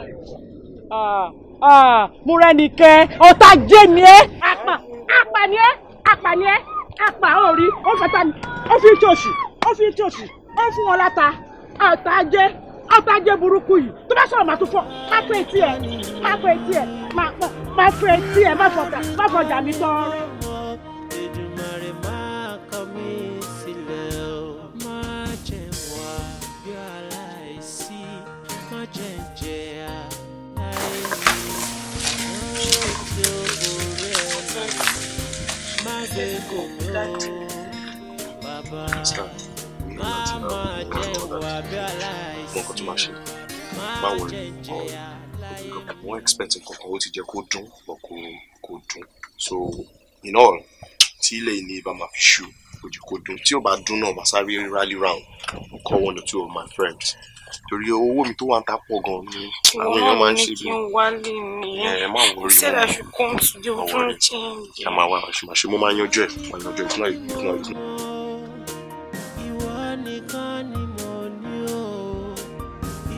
Mọ́rẹ́nikẹ́, ọ̀tá jẹ́ ni ẹ́. Àpà àpà ni ẹ́, àpà ni ẹ́, àpà ò rí, ó fẹ́ ta ni, ó fi ń tòṣì, ó fi ń tòṣì, ó fún wọn láta, ọ̀tá jẹ́, Ọ̀tá jẹ́ burúkú yìí tó bá sọ̀rọ̀ màá tún fọ́ má fẹ́ etí ẹ̀ má fẹ́ etí ẹ̀ má fẹ́ etí ẹ̀ má fọjà mi tọrẹ. Èdùmàrè má kọ̀ mí sílẹ̀ o, má jẹ́ wà bí aláìsí, má jẹ́ jẹ́ aláìní, tí ó borí ẹ̀mí, má gbé kò mí o, bàbá. Má má jẹ́ wà bí aláìsí, má jẹ́ jẹ́ aláìní. Wọ́n expect nǹkan kan ó ti jẹ́ kó dún but kò dún, so in all tí ilé ní ibà máa fi ṣú ojú kò dún, tí ó bá dún náà máa sáré rally round call one or two of my friends torí owó mi tó wà ń ta pọ̀ gan ni àwọn èèyàn máa ń ṣe bí. Ẹ má worry, said I should come today, we don't change. Ẹ máa wá àṣìmáṣe, mo máa yanjú ẹ̀, máa yanjú ẹ̀, it's not it's not it's not. Ìwọ nìkan ni mo ní o,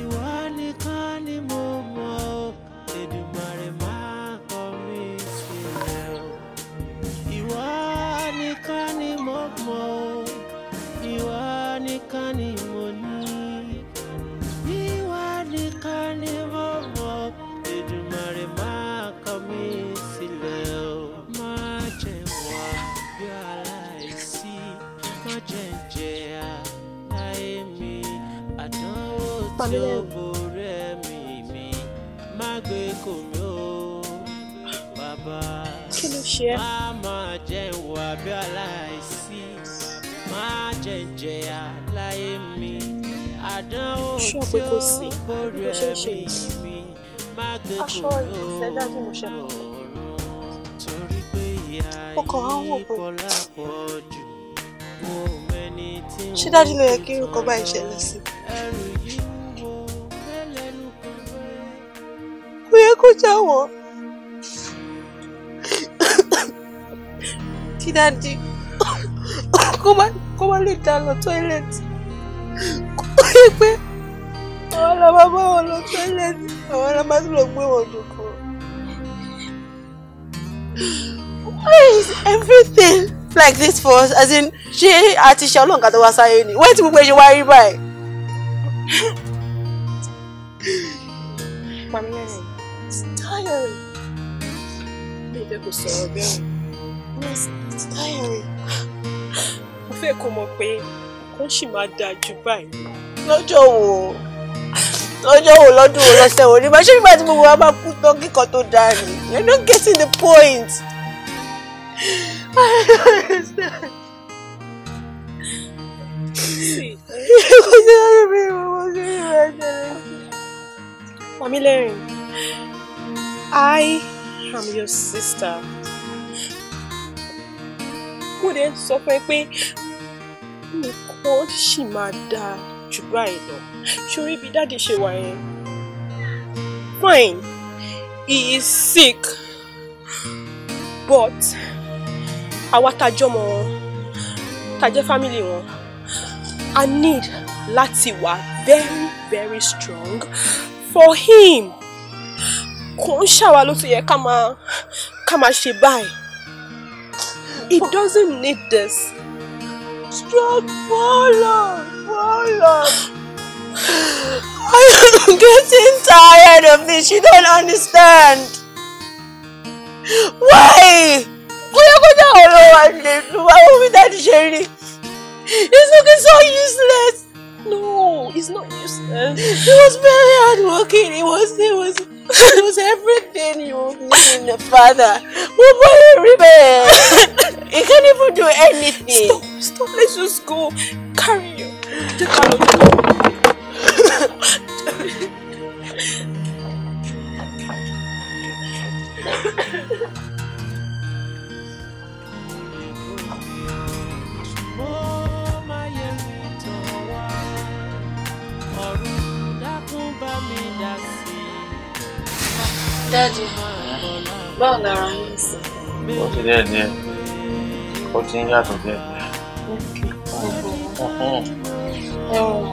ìwọ nìkan ni mo mọ̀ o, Èdùmàrè má kọ̀ mí sílẹ̀ o. Ìwọ nìkan ni mo mọ̀ o, ìwọ nìkan ni mo ní. Ìwọ nìkan ni mo mọ̀ o, Èdùmàrè má kọ̀ mí sílẹ̀ o. Má jẹ́ wà bí aláìsí, má jẹ́ jẹ́ aláìmí, àdánwò tí ó borí ẹ̀mí mi, má gbé kò mí o, bàbá. Kí ló ṣe ẹ́? Má má jẹ́ wà bí aláìsí, má jẹ́ jẹ́ aláìmí, àdánwò Ṣé o tí pé kò ó sí borí bí ó ṣe ń ṣe ẹ̀mí yìí? mi, má gbé kò Aṣọ mí o. ìfẹ́ dájú mo ṣe kọ̀. Torí pé ìyà Ó kàn á wò yìí pé pọ̀ lápọ̀jù, mo mẹ́ni tí ṣé dájú ló yẹ kí irú kan báyìí ṣẹlẹ̀ sí? ẹrù yìí wúwo mẹ́lẹ́nu kan bẹ́ẹ̀. Kò yẹ kó jáwọ́. Kí dáàdi kó má lè dá lọ tọ́ílẹ̀tì. Kó yẹ pé àwọn la máa bá wọn lọ tọ́ílẹ̀tì, àwọn la máa tún lọ gbé wọn jòkó. Why is everything like this for us? As in, ṣé àti ṣe ọlọ́run ká tó wá sáyé ni? Wọ́n ti gbogbo ẹ̀ ṣe wá rí báyìí. Pamílẹ́rìn, It's tiring. mi ò fẹ́ kó sọ̀rọ̀ bẹ́ẹ̀. It's tiring. Mo fẹ́ kó mọ̀ pé nǹkan ṣì máa dáa ju báyìí lọ. Lọ́jọ́ wo? Lọ́jọ́ wo, lọ́dún wo, lọ́sẹ̀ wo ni? Ṣé nígbà tí gbogbo wa bá kú tán kíkan tó dáa ni? You're not getting the point. I don't understand. See, Kò sí láti bí ìwọ̀n sí ìrẹsẹ̀. Pamílẹ́rìn, I am your sister. Mo dẹ̀ ń sọ fún ẹ pé nǹkan ṣì máa dáa jù báyìí lọ. Ṣorí bí dáàdi ṣe wà yẹn. Fine, he is sick. But àwa tá a jọmọ wọn, tá a jẹ́ family wọn, I need láti wà very very strong for him. Kò ń ṣàwa ló ti yẹ ká máa ṣe báyìí. He doesn't need this. Strong for long, for long. I'm getting tired of this. You don't understand. Why? Bóyá kó jẹ́ àwọn olówó àlè ló wá wọ́n fi dáàdi ṣe rí. He's looking so useless. No, he's not useless. He was very hardworking. He was everything you would need in a father. Wọ́n bọ́ rí bẹ́ẹ̀. He can't even do anything. Stop, stop. Let's just go. Carry you. Jẹ́ ká lọ. Mo máa yẹ mi tàn wá, ọ̀run dákun bá mi dá sí i. Daddy, báwo lára yín sí? Ó ti díẹ̀ díẹ̀, ó ti ń yàtọ̀ díẹ̀ díẹ̀. Ẹ̀wọ̀n.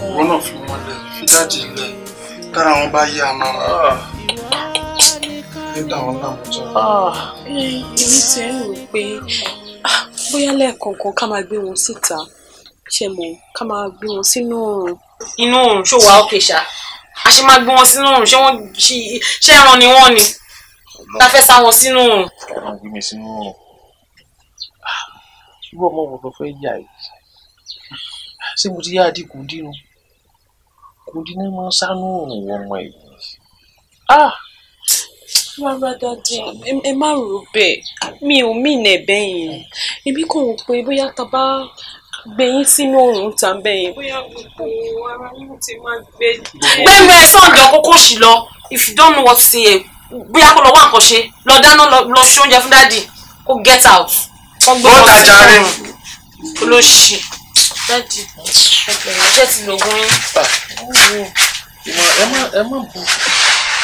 Ìwọ náà fi wọn lẹ̀, fi dáàdi lẹ̀, tára wọn bá yá, máa mọ̀ ní dà wọn láàmú jọ. Èmi ti ń rò pé bóyá lẹ́ẹ̀kọ̀ọ̀kan ká máa gbé wọn síta, ṣe mọ̀, ká máa gbé wọn sínú oòrùn. Inú oòrùn ṣó wà ókè ṣá? A ṣe máa gbé wọn sínú oòrùn, ṣé wọ́n ṣé ẹran ni wọ́n ni? Ta fẹ́ sá wọn sínú oòrùn. Wọ́n gbé mi sínú oòrùn. Irú ọmọ wo ló fẹ́ yà yìí? Ṣé mo ti yá àdí kùndínú? Kùndínú máa ń sánú oòrùn wọmọ yìí. Rárá daddy, ẹ má rò bẹ́ẹ̀, mi ò mí ìnà ẹ̀bẹ̀ yẹn. Èmi kò rò pé bóyá ta bá gbé yín sínú oòrùn ta bẹ́ẹ̀ yẹn, bóyá gbogbo ara yín ti máa gbẹ. Gbẹ́nu ẹ sọ̀njọ́ kókó sì lọ, if you don't know what to say, bóyá kó lọ wá nǹkan ṣe, lọ dáná, lọ ṣe oúnjẹ fún daddy, kó get out. Wọ́n gbé wọn sínú oòrùn. Olóṣì. Daddy, ẹgbẹ̀rún ṣẹ́ ti lògùn yín. Ẹ má bù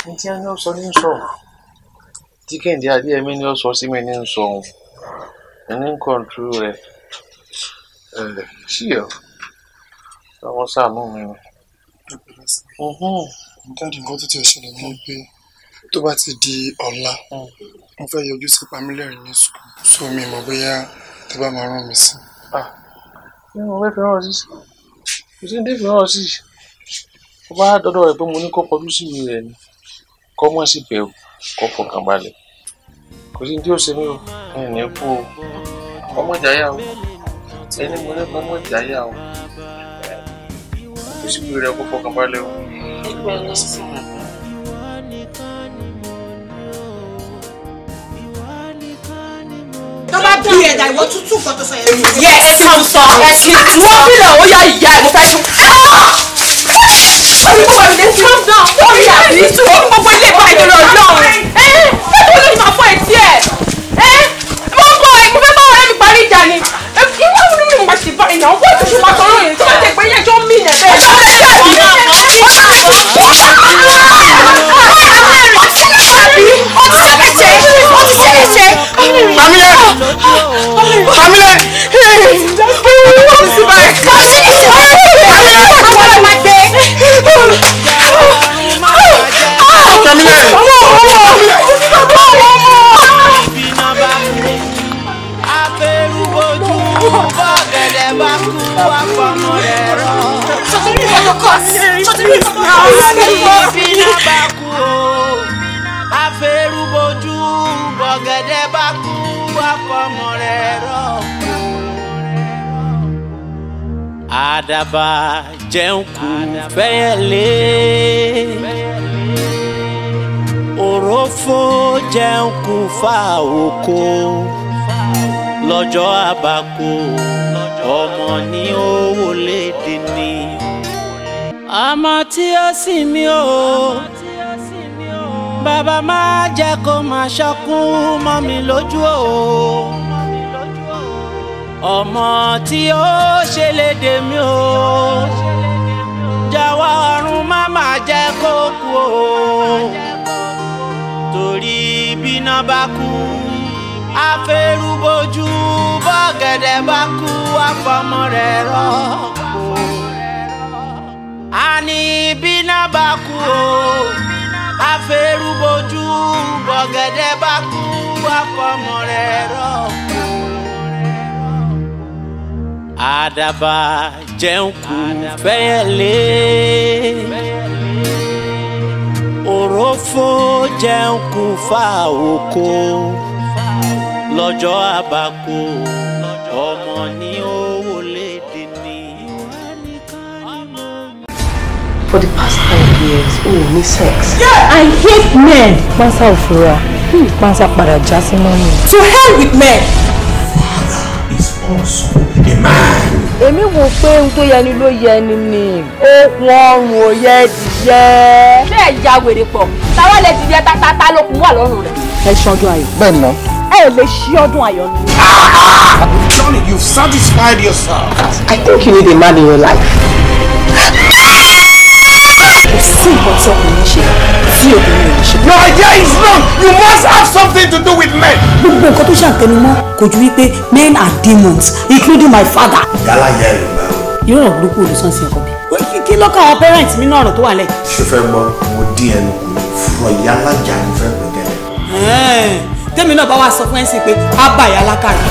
ní tí a ní ọ̀sán ní sọ̀rọ̀. Tí Kẹ́hìndé Adéyẹmí ní ọ̀sán sí mi ní sọ ohun. Ẹni ń kọ̀ǹtúrò rẹ̀. Sí ọ̀. Àwọn sàánú mi ni. Daddy, nǹkan tó ti ṣẹlẹ̀ ní pé tó bá ti di ọ̀la, mo fẹ́ yọjú sí Pamílẹ́rìn ní sùkúl. So mi mọ̀ bóyá tẹ bá máa rán mi sí. Kí ni mo fẹ́ fi rán ọ sí? Kò sí ní fi rán ọ sí. Ó bá dọ́dọ̀ rẹ̀ pé mo ní kó kọjú sí ìwé rẹ̀ ni. Kọ́ mọ́ sí bẹ̀rù, kó fọkàn balẹ̀. Kò sí ní tí ó ṣe mí o, ẹ̀yìn ní kú o. Ọmọ ìjáyà o. Ẹni mo ní kọ́ mọ́ ìjáyà o. Kò sí ìwé rẹ̀ kó fọkàn balẹ̀ o. Tó bá bí ẹ̀dá ìwọ tútù kan tó sọ yẹn. Yes, ẹ tún sọ. Wọ́n fìlà ó yá ìyá ẹ̀ mo fẹ́ tún. Calm down. Orí àbí tún ó gbogbo ilé ìbá ìdúró ọlọ́run. Ẹ ẹ tó lóyún máa fọ etí ẹ̀. Ẹ mo ń bọ̀ ẹ mo fẹ́ bá ọ̀rẹ́ mi parí ìjà ni. Ìwọ ni mo máa ṣe báyìí náà. Wọ́n ti ṣe máa sọ̀rọ̀ yìí tó bá tẹ̀ pé yẹn tó ń mí nẹ̀ bẹ́ẹ̀. Àdàbà jẹun kù fẹ́yẹlé, òrófó jẹun kù fa òkò, lọ́jọ́ àbákò ọmọ ní owó lédè ni. Ọmọ tí ó sì mí o, bàbá má jẹ́ kó máa ṣọkún mọ́ mi lójú o. Ọmọ tí ó ṣe lédè mi o, jọ̀wọ́ ọ̀run má má jẹ́ kó kú o. Torí bíná bá kú, àfẹrúbojú, bọ́gẹ̀dẹ̀ bá kú, àfọmọ rẹ̀ rọ́pò. Àní bíná bá kú o, àfẹrúbojú, bọ́gẹ̀dẹ̀ bá kú, àfọmọ rẹ̀ rọ́pò. Àdàbà jẹun kù fẹ́yẹlé, òrófó jẹun kù fa òkò, lọ́jọ́ àbákò ọmọ ní owó lédè ni. For the past 5 years, o ò ní sex. I hate men. Pánsá òfurá, pánsá padà já sí mọ́mí. To hell with men. Father is also a man. Èmi wò pé ohun tó yẹni ló yẹni ni okùn ọrùn ò yẹ dìyẹ. Ṣé ẹ ya wèrè pọ̀? Táwa lè dìyẹ tátátá lókun wà lọ́rùn rẹ̀. Ẹ ṣọdún ayọ̀. Bẹ́ẹ̀ ni. Ẹ ò lè ṣí ọdún ayọ̀ ni. Johnny, you've satisfied yourself. I think you need a man in your life. Kò sí nǹkan tí ọkùnrin ṣe tí obìnrin ò lè ṣe. Your idea is wrong. You must have something to do with men. Gbogbo nǹkan tó ṣàtẹnumọ́ kò ju wípé men are demons, including my father. Yálà yẹ ẹ lọ. Yóò rọ̀ burúkú olùsàn sí ọkọ mi. Kí ló kọ́ àwọn parents mi náà ọ̀rọ̀ tó wà lẹ̀. Ṣé fẹ́ gbọ́ mo dín ẹnu kù fúrọ̀ yálà jà ní fẹ́ pè tẹ́lẹ̀. Tèmi náà bá wá sọ fún ẹ sí pé á bà yà lákàrà.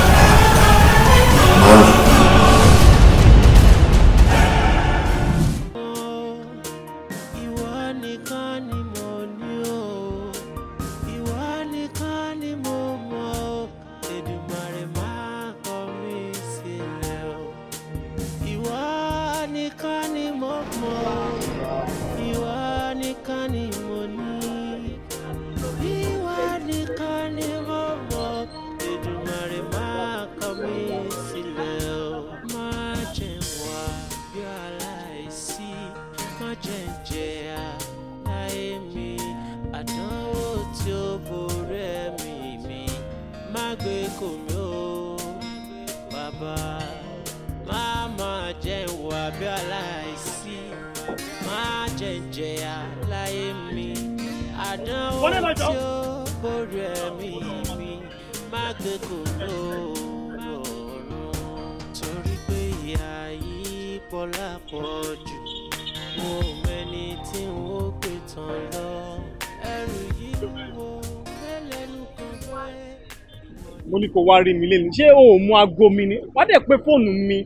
Mo ní kó wá rí mi lẹ́nu, ṣé o ò mú aago mi ni? Wá dẹ̀ pé fóònù mi.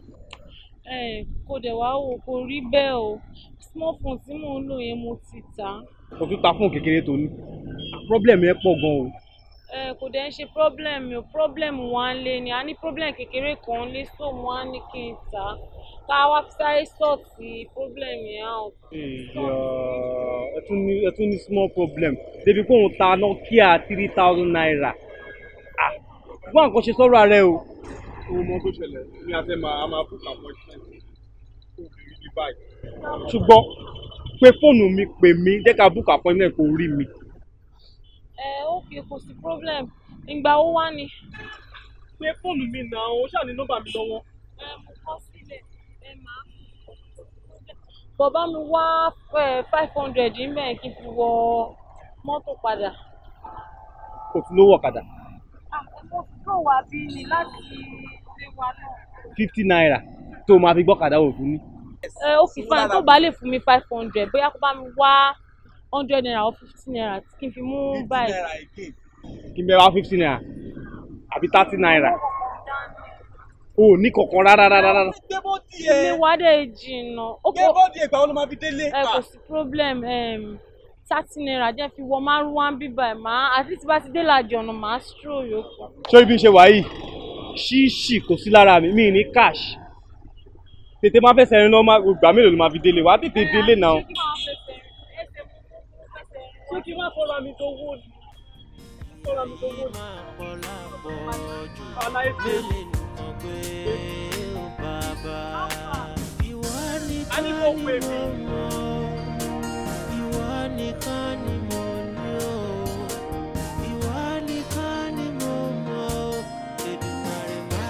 Ẹ kò dẹ̀ wá wò, kò rí bẹ́ẹ̀ o. Small phone tí mò ń lò yẹn mo ti tà á. O tún ta fóònù kékeré tó ní. Problem yẹn pọ̀ gan o. Ẹ kò dẹ̀ ń ṣe problem mi o, problem wa ń lé ni. A ní problem kékeré kan lé, so mo á ní kí n tà á. Ká wá fi sáré sọ̀tì problem yẹn out. Ẹ tún ní small problem. Débi pé òun ta Nokia 3,000 naira. Wọ́n nǹkan ṣe sọ́rọ̀ ààrẹ o. Owó mọ tó ṣẹlẹ̀ ní a fẹ́ máa book appointment kó lè rí bí báyìí. Ṣùgbọ́n pé fóònù mi pè mí jẹ́ ká book appointment kó rí mi. Ẹ ok, kò sí problem. Ìgbà wo wá ni? Pé fóònù mi náà, o ṣáà ní nọ́mbà mi lọ́wọ́. Ẹ mo kọ sílẹ̀, ẹ máa. Bọ̀bá mi wá 500 níbẹ̀ kí n fi wọ mọ́tò padà. Kò tún lówó ọ̀kadà. Mo kúrò wá bí ni láti ilé wa náà. 50 naira tó máa fi gbọ́kadà òfin ní. Ẹ ó fi fine, tó bá lè fún mi 500, bóyá kó bá mi wá 100 naira or 50 naira kí n fi mú báyìí. Kí n bẹ wá 50 naira àbí 30 naira. O ò ní kankan rárá rárá. Ilé wa dẹ̀ jìnnà. Gbé bọ́ọ̀dì ẹ̀gbà wo ló máa fi délé. Ẹ kò sí problem. 30 naira jẹ́ fi wọ márúwá ń bíbà ẹ̀ máa àti tí bá ti dé làjì ọ̀nà máa stroll yòókù. Ṣé ibi ṣe wà yìí? Ṣíṣì kò sí lára mi, mi ní cash. Tètè máa fẹsẹ̀ rìn lọ, ìgbà mélòó ló máa fi délé? Wàá tètè délé náà. Ṣé kí n má fọ́ra mi tó wó ni? Fọ́ra mi tó wó ni. Aláìsí. A ní kò pè mí. Nìkan ni mo ní o, ìwọ nìkan ni mo mọ̀ o, Èdùmàrè má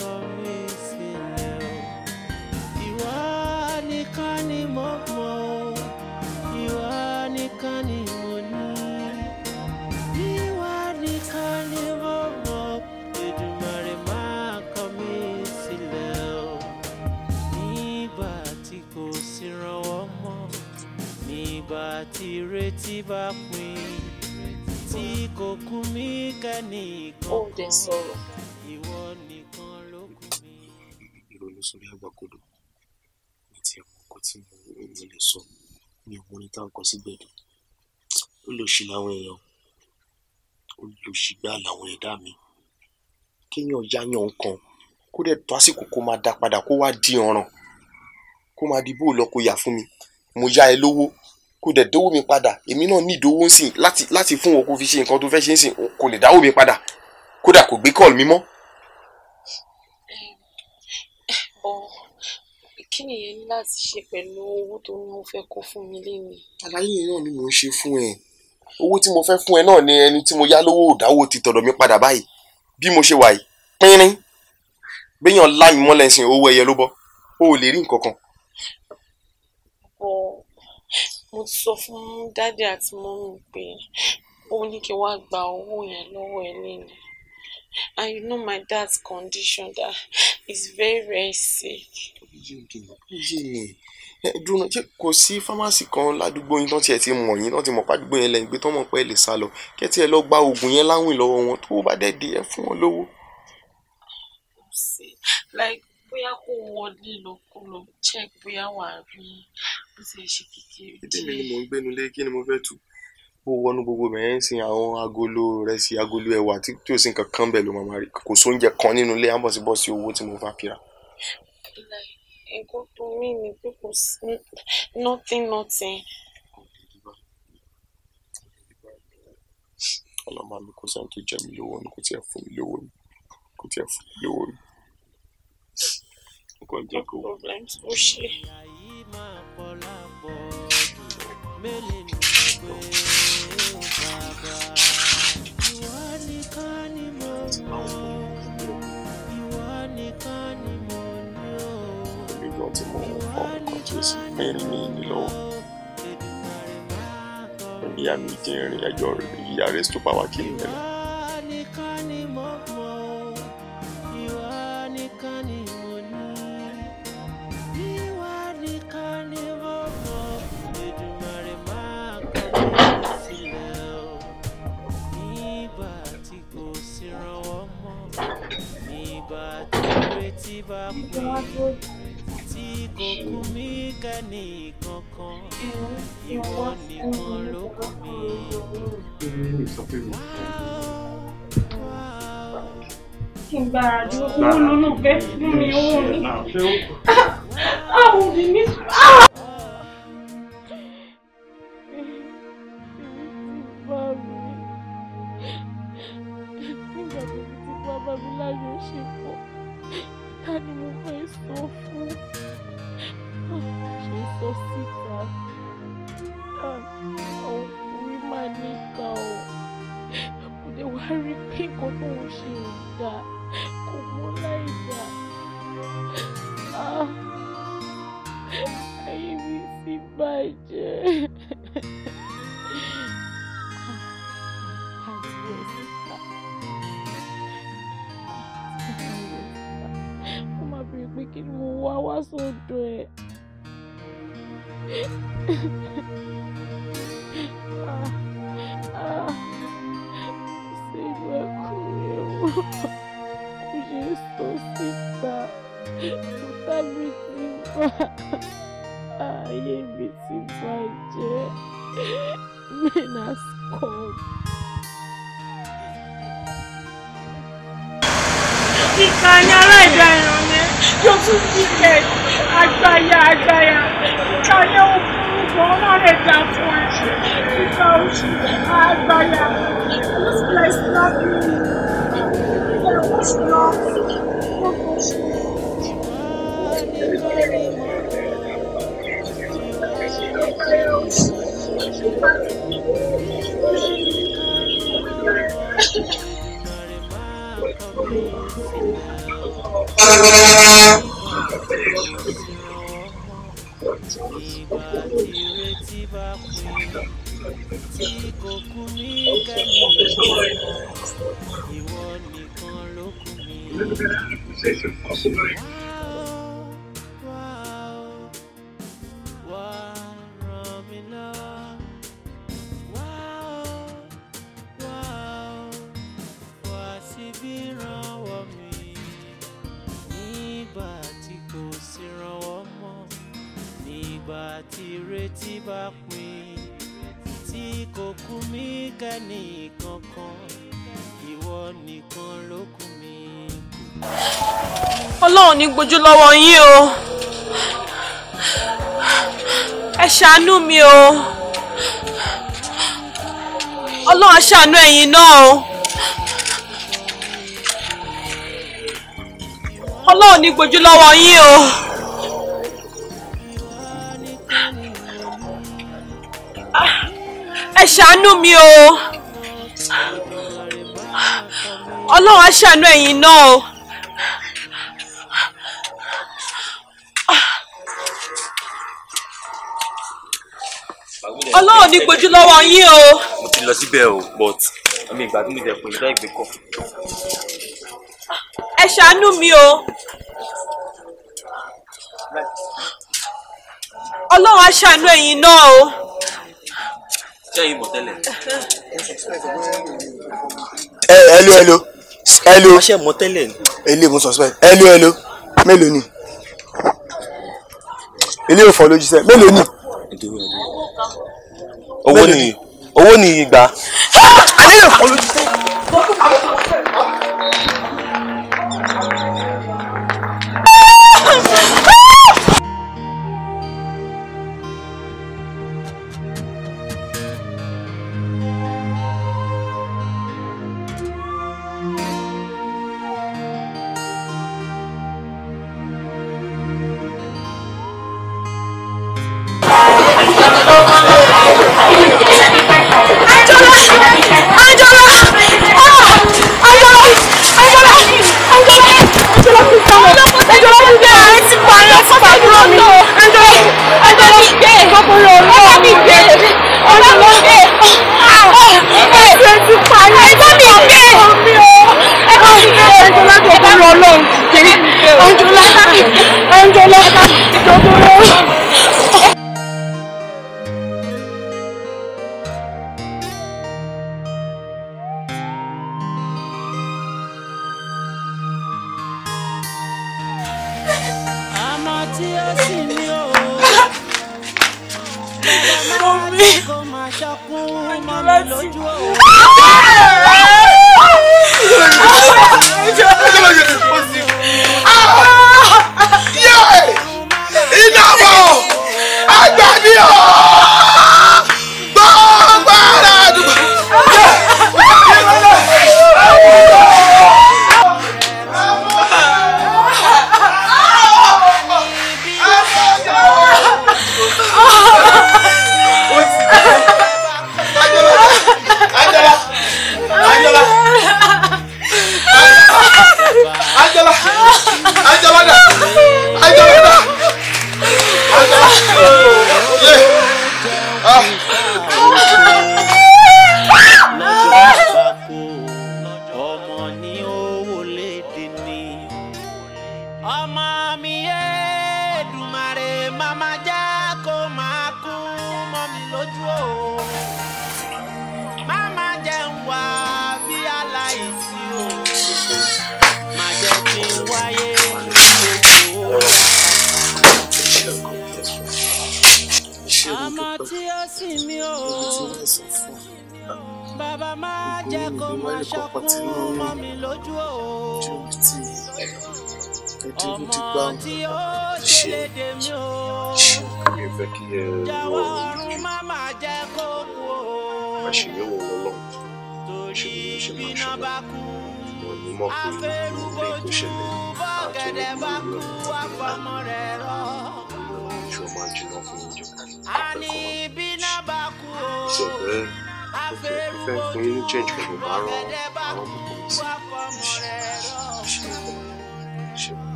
kọ̀ mí sílẹ̀ o. Ìwọ nìkan ni mo mọ̀ o, ìwọ nìkan ni mo ní, ìwọ nìkan ni mo mọ̀ o, Èdùmàrè má kọ̀ mí sílẹ̀ o. Nígbà tí kò sí ìrànwọ́ mọ́, nígbà tí ìrètí bá pín, tí kò kú mí kẹ́nìkan kan, ìwọ nìkan ló kù mí. Ìrònú sórí àgbàkodò ní ti ẹ̀mọ́ nǹkan tí mo lè sọ, mi ò mọ ní táwọn kan sí gbẹ̀dọ̀. Olóṣì làwọn èèyàn, olóṣì gbá làwọn ẹ̀dá mi. Kéèyàn yáyàn nǹkan kó dẹ̀ tó àsìkò kó máa dá padà kó wá di ọ̀ràn, kó máa di bóòlù ọkọ̀ yà fún mi. Mo yá ẹ lówó kó dẹ̀ dówó mi padà, èmi náà ní ìdówó ń sìn láti fún wọn kó fi ṣe nǹkan tó fẹ́ ṣe ń sìn, kò lè dáwó mi padà, kódà kò gbé kọ́ọ̀lù mi mọ́. Bọ kí nìyẹn ní láti ṣe pẹ̀lú owó tó ní mo fẹ́ kó fún mi léni? Àlàyé yẹn náà ni mò ń ṣe fún ẹ. Owó tí mo fẹ́ fún ẹ náà ni ẹni tí mo yá lówó ò dáwó ti tọ̀dọ̀ mi padà báyìí. Bí mo ṣe wà yìí, pínrín béèyàn lá mi mọ́lẹ̀ sìn, owó ẹyẹ ló bọ́, o ò lè rí nǹkan kan. Bọ mo ti sọ fún dádì àti mọ́mì pé ó ní kí wá gba owó yẹn lọ́wọ́ ẹ léni. And you know my dad's condition, that He's very very sick. Dúró, ṣé kò sí fámásì kan ládùúgbò yín tán tiẹ̀ ti mọ̀ yín, tán ti mọ̀ pàdúgbò yẹn lẹ́yìn pé tán mọ̀ pé ẹ lè sá lọ, kẹ́ tí ẹ lọ gba oògùn yẹn láwìn lọ́wọ́ wọn, tó bá dẹ̀ dé ẹ fún wọn lówó. Sí, like bóyá kó wọlé lọ, kó lọ check bóyá wà á rí bó ti ṣe kékeré. Ìdí mi ni mò ń gbénu lé, kí ni mo fẹ́ tù? Bó wọnú gbogbo bẹ̀rẹ̀ ń sin àwọn agolo ìrẹsì, agolo ẹ̀wà tí ò sí nǹkan kan bẹ̀ ló máa rí. Kò sóúnjẹ kan nínú ilé, á bọ̀ sí bọ́ sí owó tí mo fà fi rà. Nǹkan tó mí ni pé kò sí nothing nothing. Ọlọ́mọ mi, kò sẹ́ni tó jẹ mí lówó ni, kò tiẹ̀ fún mi lówó ni, kò tiẹ̀ fún mi lówó ni. Nǹkan jẹ́ kó. Problems ó ṣe. Tí mo fọ nǹkan tí ó sì pín ní ní lọ́wọ́. Ìyá mi jẹ́ ìrìn àjò ìyá rẹ̀ tó bá wà kí ni lẹ́nu. Tí kò kú mí kẹ́ni kankan, ìwọ nìkan ló kù mí. Kí n gbára dúró, owó ló ló fẹ́ fún mi, owó mi. Àwọn òbí mi. Nígbà tó ti bá bàbá mi lájọṣepọ̀, ta ni mo fẹ́ sọ fún? Ṣe sọ síta? Ọkùnrin máa níkà o. Kò dé wá rí pé nǹkan tó ń ṣe ò dáa, kò mọ́ láì dáa. Ayé mi ti bàjẹ́. Pariwo ẹ̀ síta. Ó máa bèrè pé kí ni mo wá wá sọ́dọ̀ ẹ̀. Ṣé ìlú ẹ̀kú rẹ̀ wò? Kò ṣe é sọ síta. Bùtá mi ti bá. Ayé mi ti bàjẹ́. Men has come. Ìkànnì aláìdáyàn yẹn yóò tún kíkẹ́ àgbáyà àgbáyà. Ìkànnì òfurufú ọ̀nà rẹ̀ dà fún ẹ. Ìkà oṣù àgbáyà. This place not me. Ìkà oṣù náà. Ìkà oṣù. Ọlọ́run ní gbójú lọ́wọ́ yín o, ẹ ṣàánú mi o, Ọlọ́run á ṣàánú ẹ̀yin náà o, Ọlọ́run ní gbójú lọ́wọ́ yín o. Ẹ ṣàánú mi o, Ọlọ́run á ṣàánú ẹ̀yin náà o. Ọlọ́run ní gbójú lọ́wọ́ yín o. Mo ti lọ síbẹ̀ o, but àmì ìgbà tí mo jẹ pé ìgbà ìgbé kọ. Ẹ ṣàánú mi o. Ọlọ́run á ṣàánú ẹ̀yin náà o. Ṣé ìmọ̀ tẹ́lẹ̀? Hello, hello, hello. Ṣé mọ̀ tẹ́lẹ̀ ni? Ele mo suspect. Hello, hello. Mélòó ni? Ilé ò fọ́ lójú sẹ́. Mélòó ni? Owó ni ìgbà. Alẹ́ yóò fọ́ lójú sẹ́.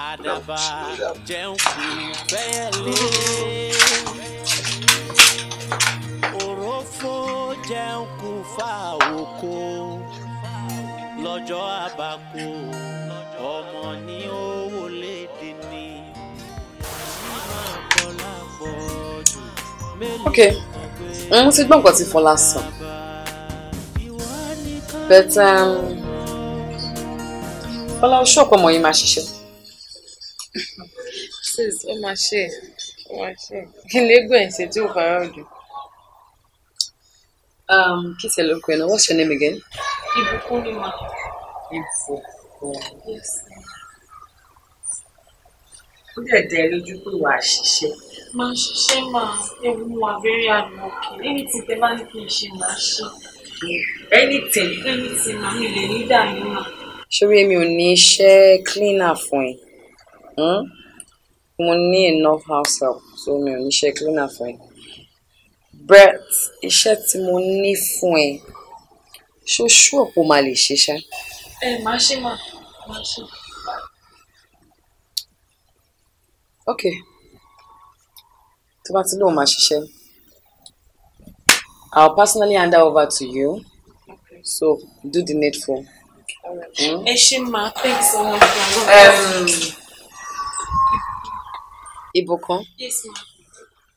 Àdàbà jẹun kù fẹ́yẹlé, òrófó jẹun kù fáwoko, lọ́jọ́ àbákù ọmọ ní owó léde ní. Ok, mo ti gbọ́ nǹkan tí Fọlá sọ, but Fọlá, ó ṣọ̀pọ̀ ọmọ yìí máa ṣiṣẹ́. Sis, ó máa ṣe, ó máa ṣe. Kí ni eégún ẹ̀ ń ṣe tí ò fara jù? Kí tiẹ̀ ló kọ ẹ̀ náà? What's your name again? Ìbùkún ni mà. Ìbùkún. Yes. Ó dẹ̀ dá ẹ lójú pé wàá ṣiṣẹ́. Máa ṣiṣẹ́ máa, ewu wà very hard working. Anything tẹ bá ní kí n ṣe, màá ṣe. Anything? Anything, màá mi lè ní dààmú mà. Ṣorí èmi ò ní iṣẹ́ cleaner fún ẹ. Mo ní enough house help, so mi ò ní iṣẹ́ cleaner fún ẹ. But iṣẹ́ tí mo ní fún ẹ, ṣó ṣú ọ̀pọ̀ máa lè ṣe ṣá? Ẹ máa ṣe mà, máa ṣe. Okay. Tó bá ti lóun máa ṣiṣẹ́, I'll personally hand her over to you. Okay. So do the needful. Ẹ ṣé ma, thanks so much. Ìbùkún. Yes, ma.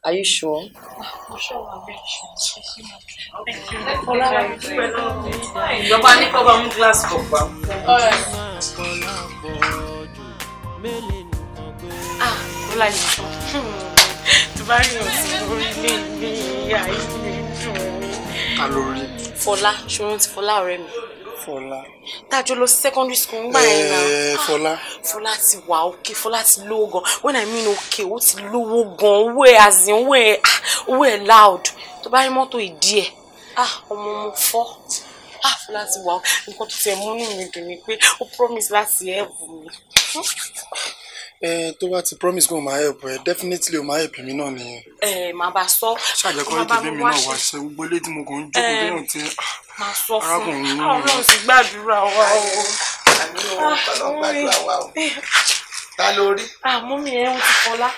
Are you sure? I'm sure I'm very sure. Thank you. Ìjọba ní kọ́ bá mú glass cup wá. Ah, Bọ́lá yìí sọ. Tó bá rí ọ̀sìn lórí ilé ìgbé ayé mi dùn mí. Ta ló rí? Fọlá, ṣòro ti Fọlá ọ̀rẹ́ mi. Fọlá. Tájọ lọ sí secondary school ń gbà yẹn náà. Fọlá. Fọlá ti wà okay, Fọlá ti lówó gan. When I mean okay, ó ti lówó gan. Owó ẹ̀ as in owó ẹ̀ owó ẹ̀ loud. Tó bá rí mọ́tò ìdí ẹ̀, ah ọmọ mo fọ́. Ah Fọlá ti wà okay. Nǹkan tó tiẹ̀ múnú mi dùn ni pé ó promise láti help mi. Tó bá ti promise kó máa help ẹ, definitely ó máa help mi náà nìyẹn. Màá bá sọ. Ṣàjẹ́ kọ́ ètò ìbí mi náà wá ṣe gbogbo ilé tí mo kàn ń jókòó déhùn tí máa sọ fún arákùnrin un. Ọlọ́run sì gbàdúrà wa o. Àmín o, Ọlọ́run gbàdúrà wa o. Ta ló rí? Ah, mummy ẹ̀ ń ti Fọlá.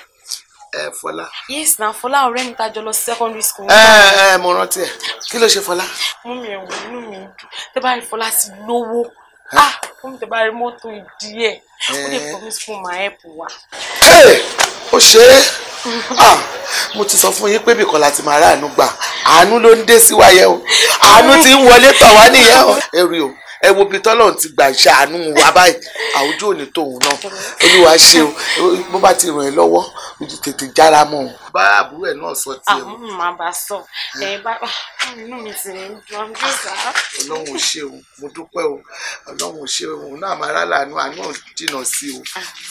Ẹ Fọlá. Yes, na Fọlá ọ̀rẹ́ mi tá jọ lọ secondary school. Ẹ mo rántí ẹ. Kí ló ṣe Fọlá? Mummy ẹ̀ wò inú mi dùn. Tẹ́ bá rí Fọlá ti lówó. Ah, mummy tẹ́ bá rí mọ́tò ìdí ẹ̀. Ó lè promise fún máa help wa. Ó ṣe é. Ah, mo ti sọ fún yín pé bìkan láti máa ráàánú gbà. Àánú ló ń dé sí wa yẹn o. Àánú ti ń wọlé tọ̀ wá nìyẹn o. Ẹ rí o, ẹ wo ibi tọ́lọ́run ti gbà ṣàánú wa báyìí. Àwùjọ ò ní tòun náà. Olúwa ṣe o. Bó bá ti ràn ẹ́ lọ́wọ́, ojú tètè jára mọ́ o. Bá àbúrò ẹ̀ náà sọ tiẹ̀ o. Àmọ́ màá bá sọ. Ẹ bá inú mi ti ń dùn àmì sá. Ọlọ́run ò ṣe o, mo dúpẹ́ o. Ọlọ́run ò ṣe o, òun náà máa rá láàánú, àánú ò jìnnà sí o.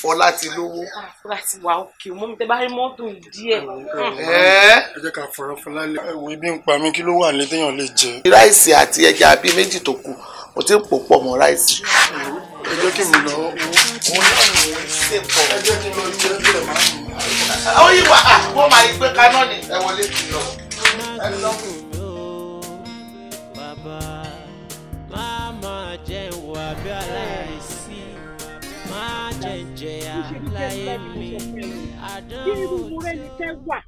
Fọlá ti lówó. Fọlá ti wà òkè, mọ́ mi tẹ́ bá rí mọ́tò ìdí ẹ̀. Ẹ jẹ́ ká fọ̀rọ̀ Fọlá lé. Ẹ wo ibi ń pa mí, kí ló wà ní téèyàn lè jẹ? Ráìsì àti ẹja bíi méjì tó kù, mo ti ń pò pọ̀ mọ́ ráìsì. Ẹ jẹ́ kí mi lọ. Òun náà mò ń sè pọ̀. Ẹ jẹ́ kí n lọ jẹ́ bẹ́ẹ̀ máa ń mú. Ó yí wá, wọ́n máa yí pé kaná ni. Ẹ wọlé kí n lọ. Ẹ lọ. Bàbá máa máa jẹ́ ìwà bí aláìsí, máa jẹ́ jẹ̀yà láyé mi. Kí irú mo rẹ́ni tẹ́ wà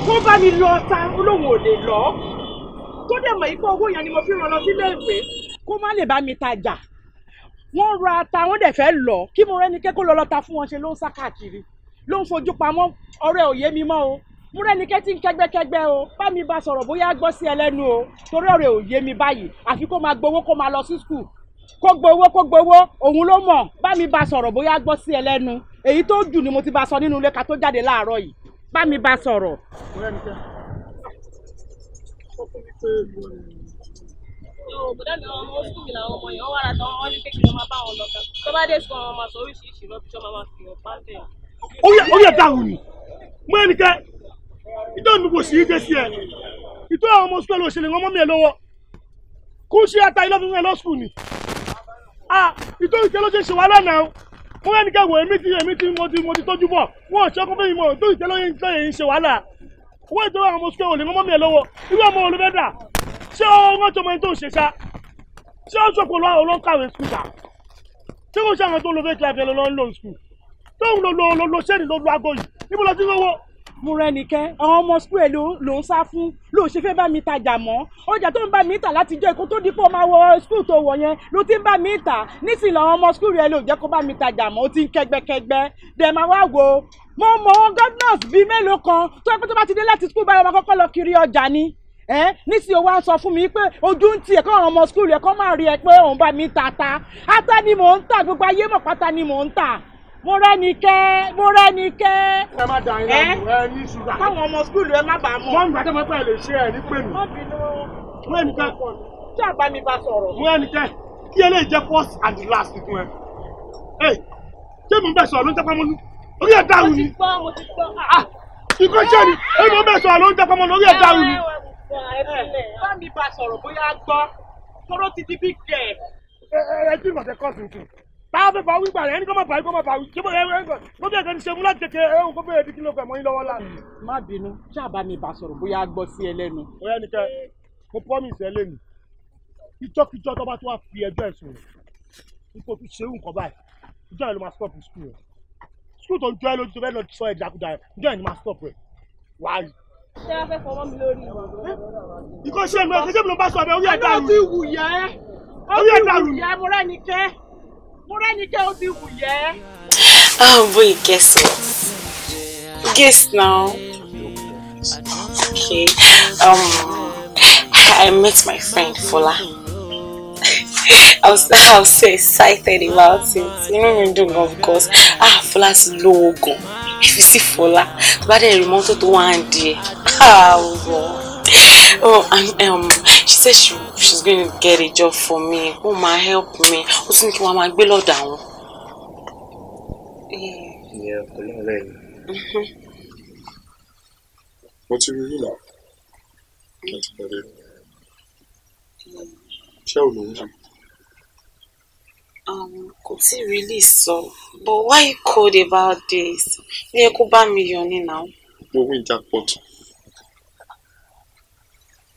kó bá mi lọ ta olóhùn ò lè lọ tó dẹ̀ mọ̀ ipò owó yẹn ni mo fi ràn lọ sílé ìwé kó má lè bá mi tajà. Wọ́n ra ata wọ́n dẹ̀ fẹ́ lọ kí mo rẹ́ni kẹ́ kó lọ lọ́ta fún wọn ṣe ló ń sá káàkiri ló ń fojú pamọ́ ọ̀rẹ́ òye mi mọ́ o. Mo rẹ́ni kẹ́ tí ń kẹ́gbẹ́kẹ́gbẹ́ o, bá mi bá sọ̀rọ̀ bóyá gbọ́ sí ẹlẹ́nu o, torí ọ̀rẹ́ òye mi báyìí àfi kó máa gbowó kó máa lọ sí skul kó gbowó kó gbowó òun ló mọ̀. Bá mi bá sọ̀rọ̀ bóyá gbọ́ sí ẹlẹ́nu èyí tó jù ni mo ti bá sọ nínú ilé ká tó jáde láàárọ̀ yìí. Bá mi bá sọ̀rọ̀. Bọ̀dá mi ọmọ sukùl mi làwọn ọmọ yẹn wọ́n wà látọ̀ wọ́n ní pé kí ló máa bá wọn lọ kan tó bá dé sukùl wọn máa sọ oríṣiríṣi rọ́bìṣọ́ máa máa fi hàn pàǹtẹ̀. Orí ẹ̀ dàrú ni mo ẹnì kẹ́ ìtọ́ mi kò sí í dé sí ẹ ìtọ́ àwọn ọmọ sukùl òṣèlè wọn mọ́ mi ẹ lọ́wọ́ kó ṣe ata ilé fún ẹ lọ sukùl ni ìtọ́ ìtẹ́ ló ṣe ṣe wàhálà náà mo ẹnì kẹ́ wò èmi ti mo ti tọ́jú bọ̀ wọn ò ṣẹ́kọ́ fún mi mọ́ ìtọ́ ìtẹ́ ló ń ṣe wàhálà wọ́n ìtọ́ àwọn ọmọ sukùl òṣèlè wọn mọ́ mi ẹ lọ́wọ́ irú ọmọ olùfẹ́ dà ṣé ó rántí ọmọ ẹni tó ń ṣe ṣá ṣé ó sọ̀kò lọ́wọ́ ló ń kàwé skul ṣá ṣé kò ṣe àwọn tó ń lo fake life ẹ lọ ń lò skul tó ń lo lo ṣéènì ló lo aago yìí níbo lọ sí owó. Mo rẹ́nikẹ́ àwọn ọmọ skul ẹ̀ ló ń sá fún ló ṣe fẹ́ bá mi tajà mọ́ ọjà tó ń bá mi tà látijọ́ èkó tó dípò máa wọ skul tó wọ̀ yẹn ló ti ń bá mi tà nísìnyí làwọn ọmọ skul rẹ̀ ló jẹ́ kó bá mi tajà mọ́ ó ti ń kẹ́gbẹ́kẹ́gbẹ́ dẹ̀ máa wá wo mo mọ wọn governors bíi mélòó kan tó yẹ pé tó bá ti dé láti skul báyọ̀ máa kọ́kọ́ lọ kiri ọjà ni nísìnyí o wá ń sọ fún mi pé ojú ń tiẹ̀ kọ́ àwọn ọmọ skul rẹ̀ kọ́ máa rí ẹ pé òun bá mi ta ta ata ni mò ń tà gbogbo ayé mọ̀ pátá ni mò ń tà. Mo rẹ́nikẹ́ mo rẹ́nikẹ́. Ẹ má da iná ẹ ní ṣúgà. Káwọn ọmọ skul rẹ má bàa mọ̀. Wọ́n gbàdé mọ́ pé ẹ lè ṣe ẹ ní pè mí. Má bínú. Mo rẹ́nikẹ́. Ṣé àbá mi bá sọ̀rọ̀? Mo rẹ́nikẹ́ kí eléyìí jẹ́ first and the last fún ẹ. Ẹ ṣé mo ń bẹ̀ sọ̀rọ̀ ló ń tẹ́pá mọ́nú? Orí ẹ̀ dàrú ni. Mo ti gbọ́ mo ti gbọ́. Ìkọ́ ṣẹ́ ni èmi ń bẹ̀ sọ̀rọ̀ ló ń tẹ́pá mọ́nú orí ẹ̀ dàrú ni. Bá mi bá sọ̀rọ̀ bóyá gbọ́ tóró ti di big girl. Ẹ tí ìgbọ̀nsẹ̀ kọ́ sí tù. Táwọn fẹ́ fà wígbà rẹ̀ ẹni kọ́ máa fà wí kọ́ máa fà wí. Ṣé bóyá ẹ kó bí ẹ̀kan ti ṣe mú láti kékeré ẹ kó bẹ̀rẹ̀ di kí ló fẹ́ mọ́ yín lọ́wọ́ lánàá. Má bínú, ṣáà bá mi bá sọ̀rọ̀ bóyá gbọ́ sí ẹ lẹ́nu. Ọ̀rẹ́ nìkẹ́, mo promise ẹ lẹ́nu. Ìjọ́kíjọ́ tó bá tún wá fi ẹjọ́ ẹ̀sùn rẹ̀, ipò tún ṣerú nǹkan báyìí, ìjọ́ yẹn ló máa stop school rẹ̀. School tó ń jọ ẹ lójú tó fẹ́ lọ sọ ẹ̀ dàkúdà rẹ̀, ìjọ́ yẹn ni máa stop rẹ̀. Wàá rí. Ṣé wàá fẹ́ fọwọ́ mi lórí? Ìkọ́ ṣé mi ṣé mi ló bá sọ abẹ orí ẹ̀ dàrú. Ó ti wù yẹ́. Orí ẹ̀ dàrú. Mo rẹ́nikẹ́. Mo rẹ́nikẹ́ ó ti wù yẹ́. Oh boy, guess what? Guess now. Okay. I met my friend Fola. I was so excited about it. You know me doing, of course. Ah, Fola's logo. If you see Fola, the bad remote to 1 day. Ah, oh, and she said she's going to get a job for me. Oh my, help me. Ó tún ní kí wọ́n máa gbé lọ́dọ̀ àwọn. Ìyẹn Fọlá ọ̀rẹ́ mi. Mo ti rí rí náà. Láti pàdé. Ṣé ò lòún ṣe? Kò tí really sọ, but why you cold about this? Ó yẹ kó bá mi yọ̀ ni now. Mo win jackpot.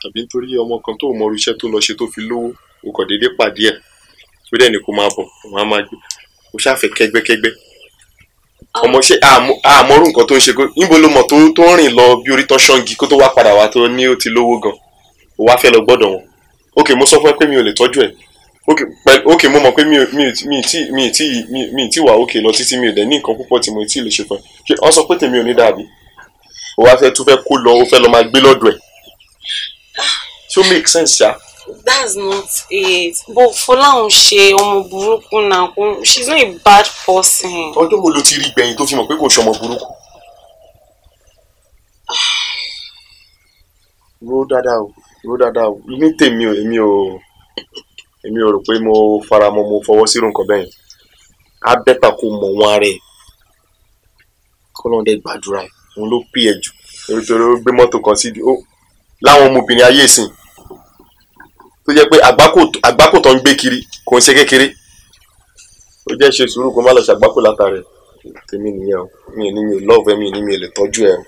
Tàbí nítorí ọmọ kan tó mọ irú iṣẹ́ tó lọ ṣe tó fi lówó, o kàn déédéé pàdé ẹ̀. Tó dẹ̀ ní kó máa bọ̀, òun á máa gbé. O ṣáà fẹ́ kẹ́gbẹ́kẹ́gbẹ́. Ọmọ ṣe àmọ́rú nǹkan tó ń ṣe kó níbo ló mọ̀ tó ń rìn lọ bí orí tán ṣọ́ngi kó tó wá padà wá tó ní ó ti lówó gan. O wá fẹ́ lọ gbọ́dọ̀ wọn. Ok, mo sọ fún ẹ pé mi ò lè tọ́jú ẹ. Ok, ok, mo mọ̀ pé mi ò mi ò mi ì tí mi ì tí mi ì tí wà ok lọ títí, mi ò dẹ̀ ní nǹkan púpọ̀ tí mo tí lè ṣe fún ẹ. Ṣé wọ́n sọ pé tèmi ò ní dàbí? O wá fẹ́ tún fẹ́ kó lọ, o fẹ́ lọ máa gbé lọ́dọ̀ ẹ̀. Ṣé ó make sense ṣá? That's not it. But Fola ń ṣe ọmọ burúkú náà. She's not a bad person. Ọjọ́ wo ló ti rí gbẹ̀yìn tó fi mọ̀ pé kò ṣọmọ burúkú? Ro dáadáa o, ro dáadáa o. Ní tèmi o, èmi ò rò pé mo fara mọ́, mo fọwọ́ sírò nǹkan bẹ́ẹ̀ yẹn. Á better kó mọ̀ wọn ara ẹ̀. Kọ́lọ́n dẹ̀ gbàdúrà ẹ̀. Òun ló pè ẹ́ jù. Nítorí ó gbé mọ́tò kan sí láwọn ọmọbìnrin ayé ìsìn tó jẹ́ pé àgbákò tó ń gbé kiri kò ń ṣe kékeré. Ó jẹ́ ṣe sùúrù kó má lọ ṣàgbákò látàrẹ̀. Tèmi nìyẹn o. Mi ò ní mi ò love ẹ, mi ò ní mi ò lè tọ́jú ẹ o.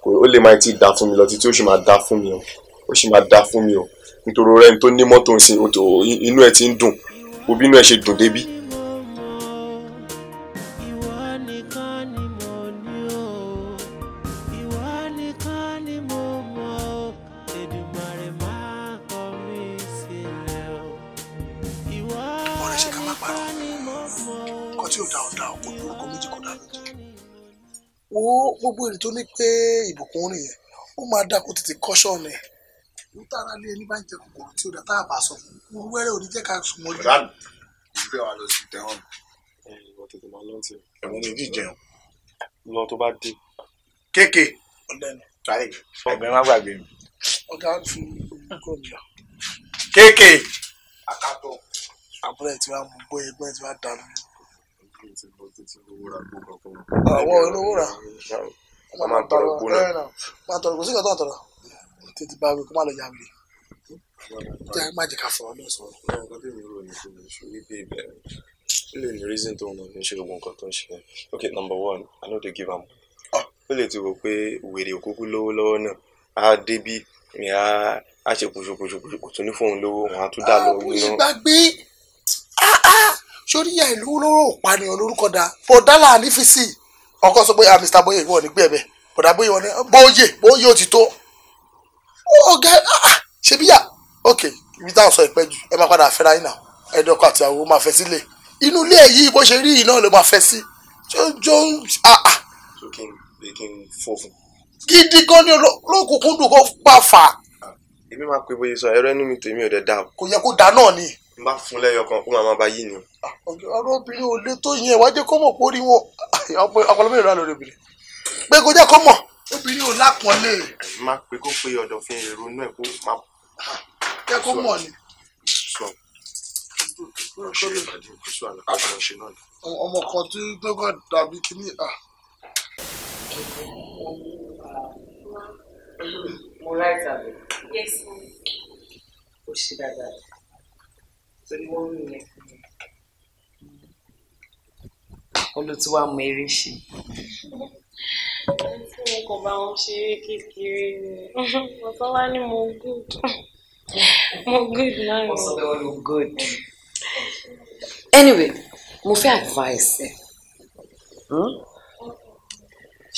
Kò ó lè máa ti dà fún mi lọ títí, ó sì máa dà fún mi o. Ó sì máa dà fún mi o. Nítorí ọ̀rẹ́ ẹni tó ní mọ́tò ń sin, inú ẹ ti ń dùn. Wo bí inú ẹ ṣe dùn débí. Ìwọ nìkan ni mo ní o, ìwọ nìkan ni mo mọ̀ o, Èdùmàrè má kọ̀ mí sílẹ̀ o. Ìwọ Ọ̀rẹ́, ṣe ká má parọ́? nìkan ni mo mọ̀ o. Nǹkan tí ò dá ò dá, kò ní orúkọ méjì, kò dá méjì. Wo gbogbo èrè tó ní pé ìbùkún rìn yẹn, ó máa dá kó tètè kọ́ṣọ́ ni ẹ̀ ń tára lé ẹni bá ń jẹ kòkòrò tí ó dá tá a bá sọ fún un wẹ́rẹ́, ò ní jẹ́ ká sùn mọ́jú. Ọ̀dà mi gbé wa lọ sí tẹ̀wọ̀n. Ìwọ tètè máa lọ́ntì. Ẹ̀wọ̀n mi jíjẹun. Lọ tó bá dé. Kéèké. Ọ̀lẹ́nu. Sáré ẹgbẹ́ má gbàgbé mi. Ọ̀gá fi kúrò mi lọ. Kéèké. Àkàtọ̀ àbúrò ẹ̀ tí wàá mú gbọ́, ẹgbẹ́ tí wàá dànù. Àwọn olówó rà. Wọ́n máa ń tọrọ gbó náà. Máa tọrọ, kò sí nǹkan tó ń tọrọ. Tètè bá wí kó má lọ yà wèrè. Jẹ́ má jẹ́ ká fọ̀rọ̀ náà sọ̀rọ̀. Nǹkan tí mi rò ní pé mi ṣe bí ibẹ̀ ó lè ní reason tó ń lọ fi ṣe gbogbo nǹkan tó ń ṣe. Ok, number one, I no dey give am. Ó lè ti rò pé wèrè òkúkú lówó lọ́wọ́ náà, á débí mi, á ṣe kùṣùkùṣù, kò tún ní fóun lówó, òun á tún dà lọ. Bó ṣe gbàgbé sórí ìyá ìlú lóró òpànìyàn lórúkọ dá bọ̀dá là ní fi sí ọkọ sọ pé, "Ah, Mr. Bóyè, ìwọ ní gbé ẹ̀bẹ̀ bọ̀dá Bóyè." Wọn ní Bóyè, Bóyè ó ti tó ọ̀gá ṣebí yà. Ok, ibi táwọn sọ ìpẹ́ jù, ẹ máa padà fẹ́ra yín náà. Ẹ̀dọ́kọ àti àwọn máa fẹ́ sílé inú ilé ẹ̀ yìí, bó ṣe rí yìí náà ló máa fẹ́ sí jọjọ. So kí n kí n fọ́ fún. Gidi gan ni olókùnkùn dùn kó bá fà. Èmi máa pe bóyá sọ ẹ̀rọ ẹnu mi, tèmi ò dẹ̀ dá o. Kò yẹ kó dá náà ni. N bá fún lẹ́yọ kan, ó máa máa bá yí ni o. Ọ̀rọ̀ obìnrin ò lè tó yẹn, wá jẹ́ kó mọ̀ pé ó rí wọn ọpọlọ mẹ́rin lórí obìnrin pé kó jẹ́ kó mọ̀ obìnrin ò lápọ̀nlé. Má pe kó pe ọ̀dọ̀ fi èrò inú ẹ̀ kó má. Jẹ́ kó mọ̀ ni. Sọ ṣe ìpàdé kó sọ àná kájọ ṣe náà ni. Ọmọ kan tí tó kàn dàbí kíní. Mo right àbí? Yes, ma'am. Ó ṣe dáadáa torí wọ́n rí yẹn fún mi. Wọ́n ló tún wá mọ eré ṣe. Tí mo kàn bá wọn ṣeré kékeré ni bàbá wa ní mo good, mo good náà ni. Wọ́n sọ pé wọ́n ló good. Anyway, mo fẹ́ advice ẹ̀.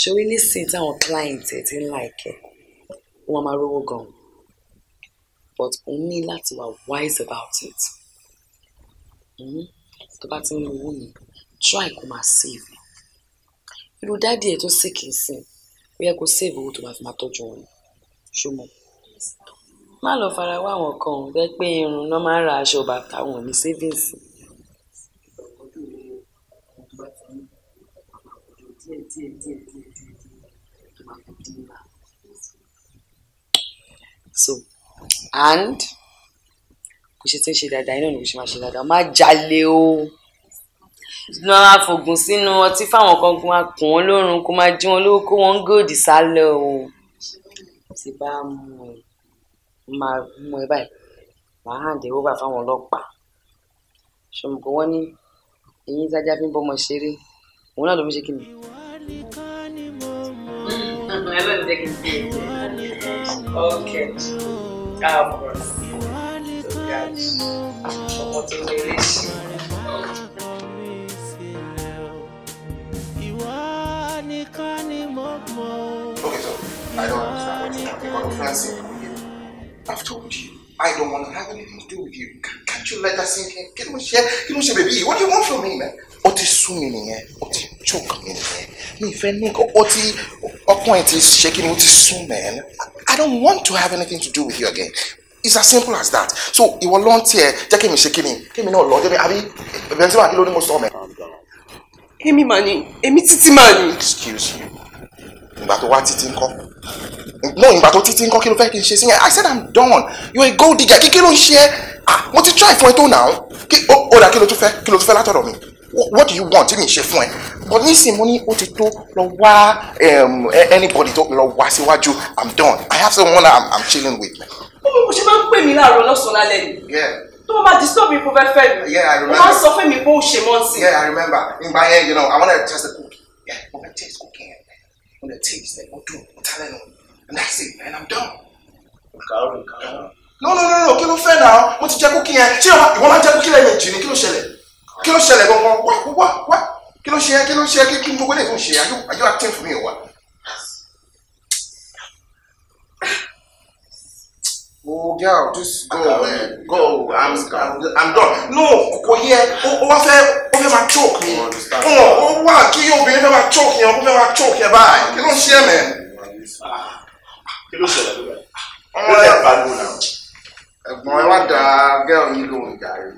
Ṣòwò nísìnyí táwọn client ẹ̀ ti ń like ẹ̀, wọ́n máa rówó gan, but o ní láti wà wise about it. Tó bá ti ń owó yẹn, try kó máa save. Irú daddy ẹ̀ tó sick nsìn, Ó yẹ kó save owó tó máa fi máa tọ́jú wọn. Ṣùgbọ́n má lọ fara wá àwọn kan ò jẹ́ pé irun náà máa ń ra aṣọ bàtà wọn ní savings. So and kò ṣe tí ń ṣe dáadáa iná ni kò ṣe máa ṣe dáadáa. Má jalè o, lọ máa fògùn sínú ọtí fáwọn kan kó máa kùn wọn lórun, kó máa jí wọn lówó, kó wọn ń gòdì sálọ o. Tí bá mú ẹ máa mú ẹ báyìí, màá hàn dé over fáwọn ọlọ́pàá. Ṣọmọkọ wọn ní eyín tájá fi ń bọ́mọ ṣeré, òun náà ló fi ṣe kí ni. Ẹ lọ́ọ́ jẹ́ kí n bí ẹ jẹ́. Okay. Of course. Ọmọ tó lè rí ṣe. Okay, so I don't understand what you want. You got a fancy. I've told you, I don't want to have anything to do with you. Can't you let that sink in? Kí ló ń ṣe? Kí ló ń ṣe, baby? What do you want from me, man? Ó ti sú mi nìyẹn, ó ti choke mi nìyẹn. Mi ìfẹ́ ní nǹkan, ó ti ọkùnrin ti ṣe kí ni, ó ti sú, man. I don't want to have anything to do with you again. It's as simple as that. So ìwọ ló ń tiẹ̀ jẹ́ kí mi ṣe kí ni, kí mi náà lọ, jẹ́ mi àbí Benzema kí ló ní mo sọ, man. Èmi mà ní, èmi títí mà ní. Excuse you. Ìgbà tó wá títí ńkọ́? No, ìgbà tó títí ńkọ́, kí ló fẹ́ kí n ṣe sí yẹn? I said I'm done. You're a gold digger. Kí ló ń ṣe ẹ́? Ah, mo ti try fún ẹ tó now. Ó dà, kí ló tún fẹ́? Kí ló tún fẹ́ látọ̀dọ̀ mi? What do you want tí mi ṣe fún ẹ? But nísìnyí mo ní ó ti tó, lọ wá anybody tó lọ wá síwájú. I'm done. I have someone I'm chilling with. Ó mọ̀ bó ṣe máa ń pè mí láàárọ̀, lọ́sàn-án, lálẹ́ ni. Yeah. Tó bá máa disturb mi kó fẹ́ fẹ́ mi. Yeah, I Ó remember. máa ń sọ fún mi pé ó ṣe mọ́ sí. Yeah, I remember. Ìgbà yẹn, I wanted to test the cookie. Yeah, mo fẹ́ taste cookie yẹn. Mo fẹ́ taste it. Ó dùn, ó ta lẹ́nu. And that's it, man. I'm done. No, no, no, no. Kí ló fẹ́ náà? Mo ti jẹ cookie yẹn. Ṣé ìwọ máa ń jẹ cookie lẹ́ẹ̀mejì ni? Kí ló ṣẹlẹ̀? Kí ló ṣẹlẹ̀ gangan? Wá, wá, wá. Kí ló ṣe ẹ́? Kí ló ṣe ẹ́? Kí ni gbogbo eléyìí tó ń ṣe? Are you acting for me or what? Oh, girl, just go, man. Go. I'm done. No, kò yẹ. Ó wá fẹ́, ó fẹ́ máa choke mi. Ó wá kí obìnrin fẹ́ máa choke yẹn, ó fẹ́ máa choke yẹn báyìí. Kí ló ń ṣe ẹ́, man? Kí ló ṣẹlẹ̀ ló báyìí? Ọmọ ẹ pariwo náà. Ẹ̀gbọ́n, ẹ wá da girl yìí lóhùn jàre.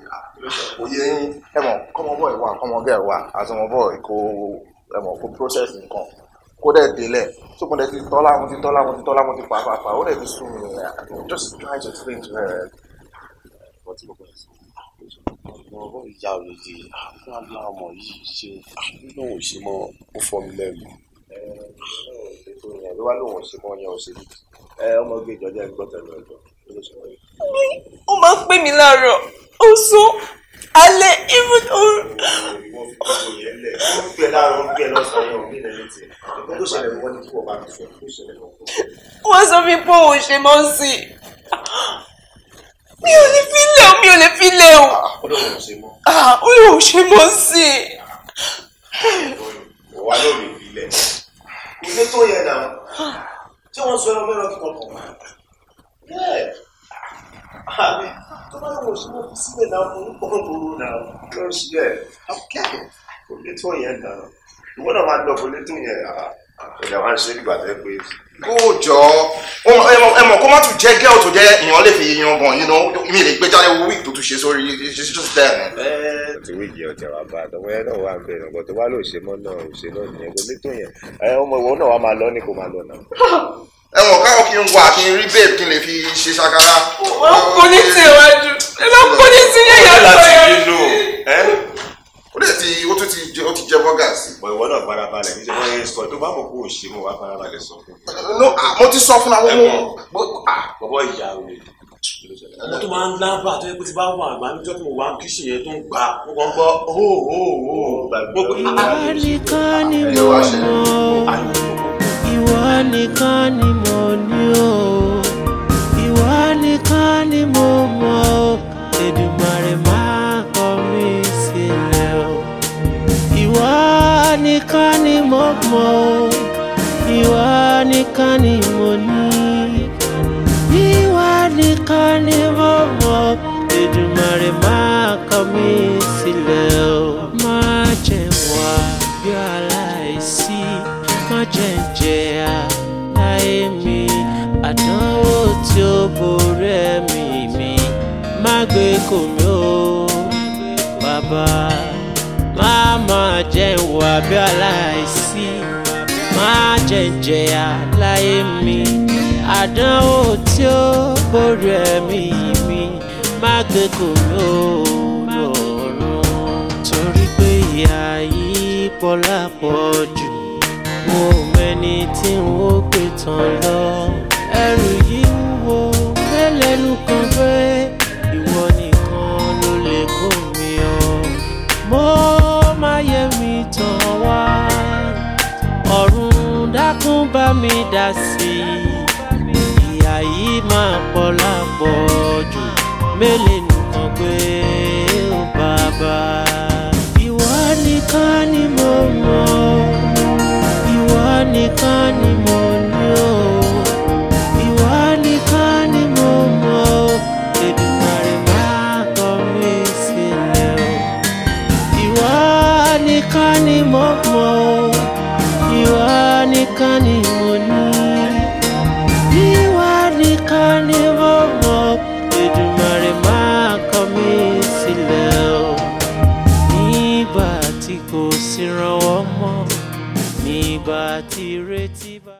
Kò yẹ yín. Ẹ mọ̀, kọ́mọ boy wà, kọ́mọ girl wà, àtọmọ boy kó ẹ mọ̀ kó process nǹkan. Kó dẹ̀ délẹ̀. So mo dẹ̀ ti tọ́lá, mo ti tọ́lá, mo ti tọ́lá, mo ti pa. Ó dẹ̀ ti sú mi. I'm just trying to explain to her. Ọmọ ìyá òye fún àlá ọmọ yìí ṣe lóun ò ṣe mọ́, ó fọ́ mi lẹ́nu. Ló wá lóun ò ṣe mọ́ yẹn, ò ṣe ẹ ọmọ gbé ìjọ jẹ́ gbọ́ tẹ̀lé ọjọ́ ló ṣe wọ́n. Ó máa ń pè mí láàárọ̀, ọ̀sán, alẹ́, even òru. Ìwọ fi gbogbo yẹn lẹ̀, ó ń gbé láàárọ̀, ó ń gbé lọ́sàn-án yẹn, ò ní lẹ́yìn tí. Nǹkan tó ṣẹlẹ̀ wọ́n ní kí wọ́n bá mi sọ, tó ṣẹlẹ̀ lọ́wọ́. Wọ́n sọ mi pé òun ṣe mọ́ sí i. Mi ò lè filẹ̀ o, mi ò lè filẹ̀ o. Ó lóun ò ṣe mọ́. Ah, ó lóun ṣe mọ́ sí i. Wà lórí ìbílẹ̀. Kò lè tó yẹn náà. Tí wọ́n sọ ẹran mẹ́rọ kíkan kan. Bẹ́ẹ̀. Àmì tó bá lóun ò ṣe mọ́, fi sílẹ̀ náà, fún òru náà. Lọ sí ẹ̀. Kò lè tó yẹn náà. Ìwọ náà máa lọ, kò lè tó yẹn. Ìyá wa ń ṣe nígbà tó yẹ pé. Kó jọ ẹ mọ̀ kó má tún jẹ́ girl tó jẹ́ èèyàn lè fi yan gan, mi lè gbé jáde wo wig tó tún ṣe sórí. It's just there, man. Ti wíìgì ọjà wa bá àtọwọ́ ẹ náà wà bẹ̀rẹ̀ ọ̀gbọ̀n tó bá lò ṣe mọ́ náà, ò ṣe náà nìyẹn, kò lè tó yẹn. Ẹ ọmọ ìwọ náà wà máa lọ ní kò máa lọ náà. Ẹ mọ̀ káwọn kí n wà kí n rí babe kí n lè fi ṣe ṣàkárá. Wọ́n kò ní tìwájú, ẹ lọ kò ní tí yẹn yẹn sọ yẹn. Ó dẹ̀ ti ó tún ti jẹ, ó ti jẹ bọ́gà sí. Bọ̀ ìwọ náà farabalẹ̀, ní ṣe wọ́n yẹn sọ tó bá mọ̀ kó o ṣe mọ̀, wá farabalẹ̀ sọ fún. No, ah, mo ti sọ fún àwọn ọmọ. Bọ̀bọ̀ ìyá rẹ̀. Ọmọ tó máa ń lábà tó yẹ kó ti bá wà àgbà níjọ́ tí mo wà kíṣì yẹn tó ń gbà, mo kàn ń gbọ́ hó hó hó. Ìwọ nìkan ni mo mọ̀, ìwọ nìkan ni mo ní o, ìwọ nìkan ni mo mọ̀ o, Èdùmàrè má kọ̀ mí sílẹ̀ o. Ìwọ nìkan ni mo mọ̀ o, ìwọ nìkan ni mo ní, ìwọ nìkan ni mo mọ̀, Èdùmàrè má kọ̀ mí sílẹ̀ o. Má jẹ́ wá bí aláìsí, má jẹ́ jẹ̀yà. kò mí o bàbá. Má má jẹ́ n wà bí aláìsí, má jẹ́ n jẹ̀yà láyé mi. Àdánwò tí ó borí ẹ̀mí mi, má gbé kò mí o lọ́rùn. Torí pé ìyà yìí pọ̀ lápọ̀jù, mo mẹ́ni tí n ó gbé tán lọ. Ẹrù yìí wúwo mẹ́lẹ́nu kan pé ìwọ nìkan ló lè kó mi ọ. Mo máa yẹ mi tán wá, ọ̀run dákun bá mi dá sí i. Ìyà yìí máa pọ̀ lápọ̀jù, mẹ́lẹ́nu kan pé ó bàbá. Ìwọ nìkan ni mo mọ̀, ìwọ nìkan ni mo ní o. Ìwọ nìkan ni mo mọ̀, Èdùmàrè má kọ̀ mí sílẹ̀ o. Ìwọ nìkan ni mo mọ̀, ìwọ nìkan ni mo ní. Ìwọ nìkan ni mo mọ̀, Èdùmàrè má kọ̀ mí sílẹ̀ o. Nígbà tí kò sí ìrànwọ́ mọ́, nígbà tí ìrètí bá.